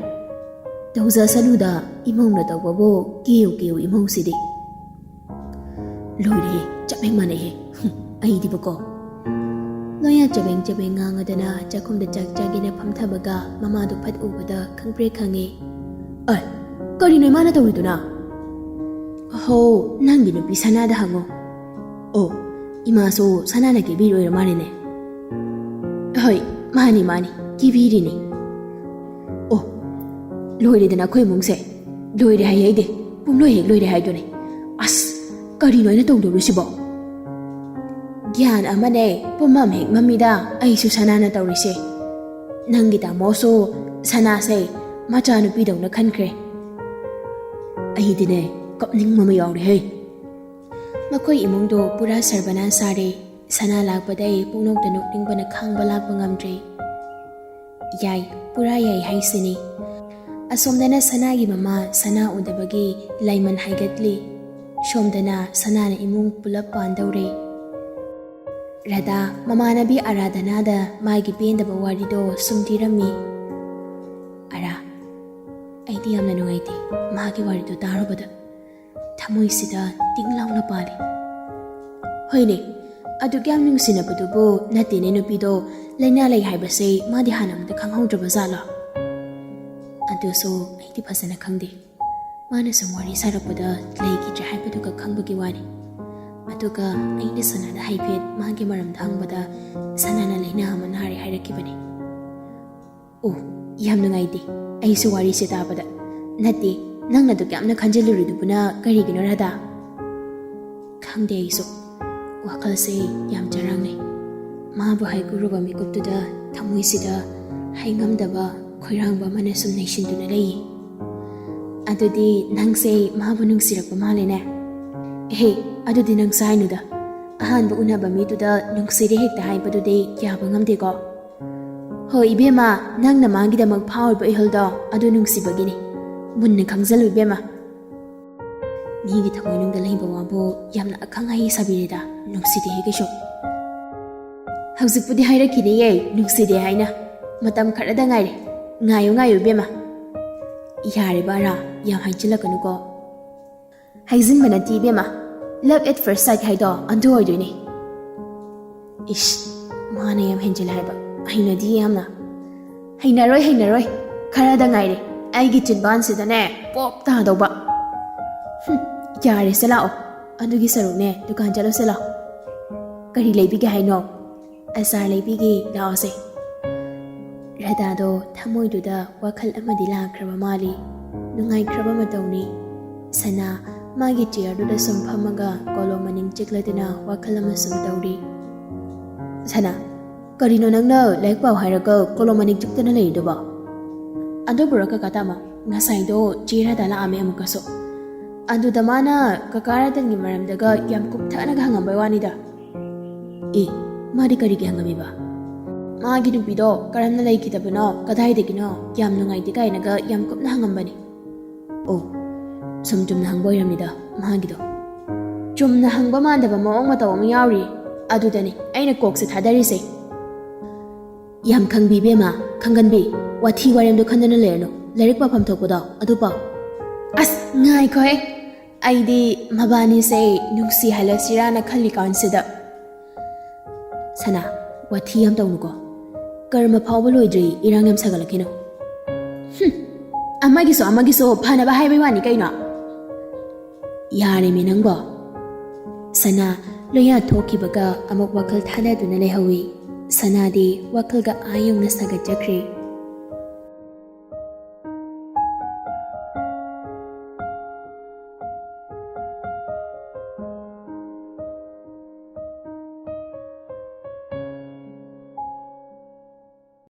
ꯇꯧꯖꯁꯅꯨꯗ, ꯏꯃꯧꯅ ꯇꯧꯕꯕꯨ ꯀꯦꯌꯨ ꯀꯦꯌꯨ ꯏꯃꯧꯁꯤꯗꯤ꯫" "ꯂꯣꯏꯔꯦꯍꯦ, ꯆꯞ ꯍꯦꯛ ꯃꯥꯟꯅꯩꯍꯦ꯫ ꯍꯨꯝ, ꯑꯩꯗꯤꯕꯀꯣ꯫" ꯂꯣꯌꯥ ꯆꯕꯦꯡ ꯆꯕꯦꯡ ꯉꯥꯡꯉꯗꯅ ꯆꯥꯛꯈꯨꯝꯗ ꯆꯥꯛ ꯆꯥꯒꯦꯅ ꯐꯝꯊꯕꯒ ꯃꯃꯥꯗꯨ ꯐꯠ ꯎꯕꯗ ꯈꯪꯄ꯭ꯔꯦꯛ ꯈꯪꯉꯦ꯫ "ꯑꯦ, ꯀꯔꯤꯅꯣ ꯏꯃꯥꯅ ꯇꯧꯔꯤꯗꯨꯅ?" "ꯍꯣ, ꯅꯪꯒꯤ ꯅꯨꯄꯤ ꯁꯅꯥꯗ ꯍꯪꯉꯣ꯫" ꯑꯣ, ꯏꯃꯥꯁꯨ ꯁꯅꯥꯅ ꯀꯦꯕꯤꯔꯣꯏꯔ ꯃꯥꯜꯂꯦꯅꯦ꯫ ꯍꯣꯏ, ꯃꯥꯅꯤ ꯃꯥꯅꯤ, ꯀꯦꯕꯤꯔꯤꯅꯤ꯫ ꯑꯣ, ꯂꯣꯏꯔꯦꯗꯅ ꯑꯩꯈꯣꯏ ꯏꯃꯨꯡꯁꯦ꯫ ꯂꯣꯏꯔꯦ ꯍꯥꯏ ꯑꯩꯗꯤ, ꯄꯨꯝꯂꯣꯏ ꯍꯦꯛ ꯂꯣꯏꯔꯦ ꯍꯥꯏꯗꯨꯅꯦ꯫ ꯑꯁ, ꯀꯔꯤꯅꯣ ꯑꯩꯅ ꯇꯧꯗꯧꯔꯤꯁꯤꯕꯣ? ꯒ꯭ꯌꯥꯟ ꯑꯃꯅꯦ, ꯄꯨꯝꯃꯝ ꯍꯦꯛ ꯃꯝꯃꯤꯗ ꯑꯩꯁꯨ ꯁꯅꯥꯅ ꯇꯧꯔꯤꯁꯦ꯫ ꯅꯪꯒꯤ ꯇꯥꯃꯣꯁꯨ ꯁꯅꯥꯁꯦ ꯃꯆꯥꯅꯨꯄꯤꯗꯧꯅ ꯈꯟꯈ꯭ꯔꯦ꯫ ꯑꯩꯗꯤꯅꯦ, ꯀꯞꯅꯤꯡꯕ ꯑꯃ ꯌꯥꯎꯔꯦꯍꯦ꯫ ꯃꯈꯣꯏ ꯏꯃꯨꯡꯗꯣ ꯄꯨꯔꯥ ꯁꯔꯕꯅꯥꯁ ꯁꯥꯔꯦ꯫ ꯁꯅꯥ ꯂꯥꯛꯄꯗꯩ ꯄꯨꯡꯅꯣꯛꯇ ꯅꯣꯛꯅꯤꯡꯕꯅ ꯈꯥꯡꯕ ꯂꯥꯛꯄ ꯉꯝꯗ꯭ꯔꯦ꯫ ꯌꯥꯏ, ꯄꯨꯔꯥ ꯌꯥꯏ ꯍꯥꯏꯁꯤꯅꯤ꯫ ꯑꯁꯣꯝꯗꯅ ꯁꯅꯥꯒꯤ ꯃꯃꯥ ꯁꯅꯥ ꯎꯗꯕꯒꯤ ꯂꯥꯏꯃꯟ ꯍꯥꯏꯒꯠꯂꯤ꯫ ꯁꯣꯝꯗꯅ ꯁꯅꯥꯅ ꯏꯃꯨꯡ ꯄꯨꯂꯞ ꯄꯥꯟꯗꯧꯔꯦ꯫ ꯔꯥꯙꯥ ꯃꯃꯥꯟꯅꯕꯤ ꯑꯔꯥꯙꯅꯥꯗ ꯃꯥꯒꯤ ꯄꯦꯟꯗꯕ ꯋꯥꯔꯤꯗꯣ ꯁꯨꯝ ꯂꯤꯔꯝꯃꯤ꯫ "ꯑꯔꯥ, ꯑꯩꯗꯤ ꯌꯥꯝꯅ ꯅꯨꯡꯉꯥꯏꯇꯦ ꯃꯥꯒꯤ ꯋꯥꯔꯤꯗꯣ ꯇꯥꯔꯨꯕꯗ꯫ ꯊꯃꯣꯏꯁꯤꯗ ꯇꯤꯡ ꯂꯥꯎꯅ ꯄꯥꯜꯂꯤ꯫ ꯍꯣꯏꯅꯦ, ꯑꯗꯨꯛ ꯌꯥꯝ ꯅꯨꯡꯁꯤꯅꯕꯗꯨꯕꯨ ꯅꯠꯇꯦꯅꯦ ꯅꯨꯄꯤꯗꯣ, ꯂꯥꯏꯅꯥ ꯂꯩ ꯍꯥꯏꯕꯁꯦ ꯃꯥꯗꯤ ꯍꯥꯟꯅ ꯑꯃꯇ ꯈꯪꯍꯧꯗ꯭ꯔꯕ ꯖꯥꯠꯂꯣ? ꯑꯗꯨꯁꯨ ꯑꯩꯗꯤ ꯐꯖꯅ ꯈꯪꯗꯦ꯫ ꯃꯥꯅ ꯁꯨꯝ ꯋꯥꯔꯤ ꯁꯥꯔꯛꯄꯗ ꯂꯩꯈꯤꯗ꯭ꯔꯦ ꯍꯥꯏꯕꯗꯨꯒ ꯈꯪꯕꯒꯤ ꯋꯥꯅꯤ꯫ ꯑꯗꯨꯒ ꯑꯩꯅ ꯁꯅꯥꯗ ꯍꯥꯏꯐꯦꯠ ꯃꯥꯒꯤ ꯃꯔꯝꯗ ꯍꯪꯕꯗ ꯁꯅꯥꯅ ꯂꯥꯏꯅꯥ ꯑꯃ ꯅꯥꯔꯦ ꯍꯥꯏꯔꯛꯈꯤꯕꯅꯤ꯫" ꯑꯣ, ꯌꯥꯝ ꯅꯨꯡꯉꯥꯏꯇꯦ ꯑꯩꯁꯨ ꯋꯥꯔꯤꯁꯦ ꯇꯥꯕꯗ꯫ ꯅꯠꯇꯦ, ꯅꯪꯅ ꯑꯗꯨꯛ ꯌꯥꯝꯅ ꯈꯟꯖꯤꯜꯂꯨꯔꯤꯗꯨꯕꯨꯅ ꯀꯔꯤꯒꯤꯅꯣ ꯔꯥꯙꯥ? ꯈꯪꯗꯦ ꯑꯩꯁꯨ꯫ ꯋꯥꯈꯜꯁꯦ ꯌꯥꯝ ꯆꯔꯥꯡꯅꯩ꯫ ꯃꯥꯕꯨ ꯍꯥꯏꯒꯨꯔꯨꯕ ꯃꯤꯀꯨꯞꯇꯨꯗ ꯊꯃꯣꯏꯁꯤꯗ ꯍꯥꯏꯉꯝꯗꯕ ꯈꯣꯏꯔꯥꯡꯕ ꯑꯃꯅ ꯁꯨꯝ ꯅꯩꯁꯤꯟꯗꯨꯅ ꯂꯩꯌꯦ꯫ ꯑꯗꯨꯗꯤ ꯅꯪꯁꯦ ꯃꯥꯕꯨ ꯅꯨꯡꯁꯤꯔꯛꯄ ꯃꯥꯜꯂꯦꯅꯦ? ꯑꯦꯍꯦ, ꯑꯗꯨꯗꯤ ꯅꯪꯁꯨ ꯍꯥꯏꯅꯨꯗ꯫ ꯑꯍꯥꯟꯕ ꯎꯅꯕ ꯃꯤꯗꯨꯗ ꯅꯨꯡꯁꯤꯔꯦ ꯍꯦꯛꯇ ꯍꯥꯏꯕꯗꯨꯗꯤ ꯌꯥꯕ ꯉꯝꯗꯦꯀꯣ꯫ ꯍꯣꯏ ꯏꯕꯦꯝꯃ, ꯅꯪꯅ ꯃꯥꯒꯤꯗꯃꯛ ꯐꯥꯎꯔꯤꯕ ꯏꯍꯨꯜꯗꯣ ꯑꯗꯨ ꯅꯨꯡꯁꯤꯕꯒꯤꯅꯤ꯫ ꯃꯨꯟꯅ ꯈꯪꯖꯜꯂꯨ ꯏꯕꯦꯝꯃ꯫ ꯃꯤꯒꯤ ꯊꯃꯣꯏꯅꯨꯡꯗ ꯂꯩꯕ ꯋꯥꯕꯨ ꯌꯥꯝꯅ ꯑꯈꯪ ꯑꯍꯩ ꯁꯥꯕꯤꯔꯦꯗ, ꯅꯨꯡꯁꯤꯗꯦꯍꯦ ꯀꯩꯁꯨ꯫ ꯍꯧꯖꯤꯛꯄꯨꯗꯤ ꯍꯥꯏꯔꯛꯈꯤꯅꯤꯌꯦ, ꯅꯨꯡꯁꯤꯗꯦ ꯍꯥꯏꯅ꯫ ꯃꯇꯝ ꯈꯔꯗ ꯉꯥꯏꯔꯦ꯫ ꯉꯥꯏꯌꯨ, ꯉꯥꯏꯌꯨ ꯏꯕꯦꯝꯃ꯫ ꯌꯥꯔꯦꯕ ꯑꯔꯥ, ꯌꯥꯝ ꯍꯥꯏꯖꯤꯜꯂꯛꯀꯅꯨꯀꯣ꯫ ꯍꯥꯏꯖꯤꯟꯕ ꯅꯠꯇꯦ ꯏꯕꯦꯝꯃ, love at first sight ꯍꯥꯏꯗꯣ ꯑꯗꯨ ꯑꯣꯏꯗꯣꯏꯅꯦ꯫ ꯏꯁ, ꯃꯥꯅ ꯌꯥꯝ ꯍꯦꯟꯖꯤꯜꯂꯦ ꯍꯥꯏꯕ, ꯍꯩꯅꯗꯤꯌꯦ ꯌꯥꯝꯅ꯫ ꯍꯩꯅꯔꯣꯏ, ꯍꯩꯅꯔꯣꯏ, ꯈꯔꯗ ꯉꯥꯏꯔꯦ ꯑꯩꯒꯤ ꯆꯤꯟꯕꯥꯟꯁꯤꯗꯅꯦ ꯄꯣꯞ ꯇꯥꯗꯧꯕ꯫ ꯍꯨꯝ, ꯌꯥꯔꯦꯁꯦ ꯂꯥꯛꯑꯣ, ꯑꯗꯨꯒꯤ ꯁꯔꯨꯛꯅꯦ, ꯗꯨꯀꯥꯟ ꯆꯠꯂꯨꯁꯦ ꯂꯥꯎ꯫ ꯀꯔꯤ ꯂꯩꯕꯤꯒꯦ ꯍꯥꯏꯅꯣ? ꯑꯆꯥꯔ ꯂꯩꯕꯤꯒꯦ, ꯂꯥꯛꯑꯣꯁꯦ꯫ ꯔꯙꯥꯗꯣ ꯊꯃꯣꯏꯗꯨꯗ ꯋꯥꯈꯜ ꯑꯃꯗꯤ ꯂꯥꯛꯈ꯭ꯔꯕ ꯃꯥꯜꯂꯤ꯫ ꯅꯨꯡꯉꯥꯏꯈ꯭ꯔꯕ ꯃꯇꯧꯅꯤ꯫ ꯁꯅꯥ ꯃꯥꯒꯤ ꯆꯤꯌꯔꯗꯨꯗ ꯁꯨꯝ ꯐꯝꯃꯒ ꯀꯣꯂꯣꯝ ꯃꯅꯤꯡ ꯆꯤꯛꯂꯗꯨꯅ ꯋꯥꯈꯜ ꯑꯃ ꯁꯨꯝ ꯇꯧꯔꯤ꯫ "ꯁꯅꯥ, ꯀꯔꯤꯅꯣ ꯅꯪꯅ ꯂꯥꯏꯔꯤꯛ ꯄꯥꯎ ꯍꯥꯏꯔꯒ ꯀꯣꯂꯣꯝ ꯃꯅꯤꯡ ꯆꯤꯛꯇꯅ ꯂꯩꯔꯤꯗꯨꯕꯣ?" "ꯑꯗꯨꯕꯨꯔꯣ ꯀꯀꯥ ꯇꯥꯃꯣ, ꯉꯁꯥꯏꯗꯣ ꯆꯦ ꯔꯥꯙꯥ ꯂꯥꯛꯑꯝꯃꯦ ꯑꯃꯨꯛꯀꯁꯨ꯫ ꯑꯗꯨꯗ ꯃꯥꯅ ꯀꯀꯥ ꯔꯇꯟꯒꯤ ꯃꯔꯝꯗꯒ ꯌꯥꯝ ꯀꯨꯞꯊꯅꯒ ꯍꯪꯉꯝꯕꯩ ꯋꯥꯅꯤꯗ꯫" "ꯑꯦ, ꯃꯥꯗꯤ ꯀꯔꯤꯒꯤ ꯍꯪꯉꯝꯃꯤꯕ?" "ꯃꯥꯒꯤ ꯅꯨꯄꯤꯗꯣ ꯀꯔꯝꯅ ꯂꯩꯈꯤꯗꯕꯅꯣ, ꯀꯗꯥꯏꯗꯒꯤꯅꯣ, ꯌꯥꯝ ꯅꯨꯡꯉꯥꯏꯇꯦ" ꯀꯥꯏꯅꯒ ꯌꯥꯝ ꯀꯨꯞꯅ ꯍꯪꯉꯝꯕꯅꯤ꯫ "ꯑꯣ, ꯁꯨꯝ ꯆꯨꯝꯅ ꯍꯪꯕ ꯑꯣꯏꯔꯝꯅꯤꯗ ꯃꯥꯒꯤꯗꯣ꯫" "ꯆꯨꯝꯅ ꯍꯪꯕ ꯃꯥꯟꯗꯕ ꯃꯑꯣꯡ ꯃꯇꯧ ꯑꯃ ꯌꯥꯎꯔꯤ, ꯑꯗꯨꯗꯅꯤ ꯑꯩꯅ ꯀꯣꯛꯁꯦ ꯊꯥꯗꯔꯤꯁꯦ꯫" "ꯌꯥꯝ ꯈꯪꯕꯤ ꯏꯕꯦꯝꯃ, ꯈꯪꯒꯟꯕꯤ, ꯋꯥꯊꯤ ꯋꯥꯔꯦꯝꯗꯣ ꯈꯟꯗꯅ ꯂꯩꯔꯅꯨ, ꯂꯥꯏꯔꯤꯛ ꯄꯥꯐꯝ ꯊꯣꯛꯄꯗꯣ ꯑꯗꯨ ꯄꯥꯎ꯫" "ꯑꯁ, ꯉꯥꯏꯈꯣꯍꯦ, ꯑꯩꯗꯤ ꯃꯕꯥꯅꯤꯁꯦ ꯅꯨꯡꯁꯤ ꯍꯜꯂꯁꯤꯔꯥꯅ ꯈꯜꯂꯤ ꯀꯥꯟꯁꯤꯗ꯫" "ꯁꯅꯥ, ꯋꯥꯊꯤ ꯌꯥꯝ ꯇꯧꯅꯨꯀꯣ, ꯀꯔꯃ ꯐꯥꯎꯕ ꯂꯣꯏꯗ꯭ꯔꯤ ꯏꯔꯥꯡ ꯌꯥꯝ ꯁꯥꯒꯠꯂꯛꯈꯤꯅꯨ꯫" "ꯍꯨꯝ, ꯑꯃꯒꯤꯁꯨ ꯑꯃꯒꯤꯁꯨ ꯐꯅꯕ ꯍꯥꯏꯕꯩ ꯋꯥꯅꯤ ꯀꯩꯅꯣ꯫" "ꯌꯥꯔꯦꯃꯤ ꯅꯪꯕꯣ꯫" ꯁꯅꯥ ꯂꯣꯏꯌꯥ ꯊꯣꯛꯈꯤꯕꯒ ꯑꯃꯨꯛ ꯋꯥꯈꯜ ꯊꯥꯗꯗꯨꯅ ꯂꯩꯍꯧꯏ꯫ ꯁꯅꯥꯗꯤ ꯋꯥꯈꯜꯒ ꯑꯥ ꯌꯧꯅ ꯁꯥꯒꯠꯆꯈ꯭ꯔꯦ꯫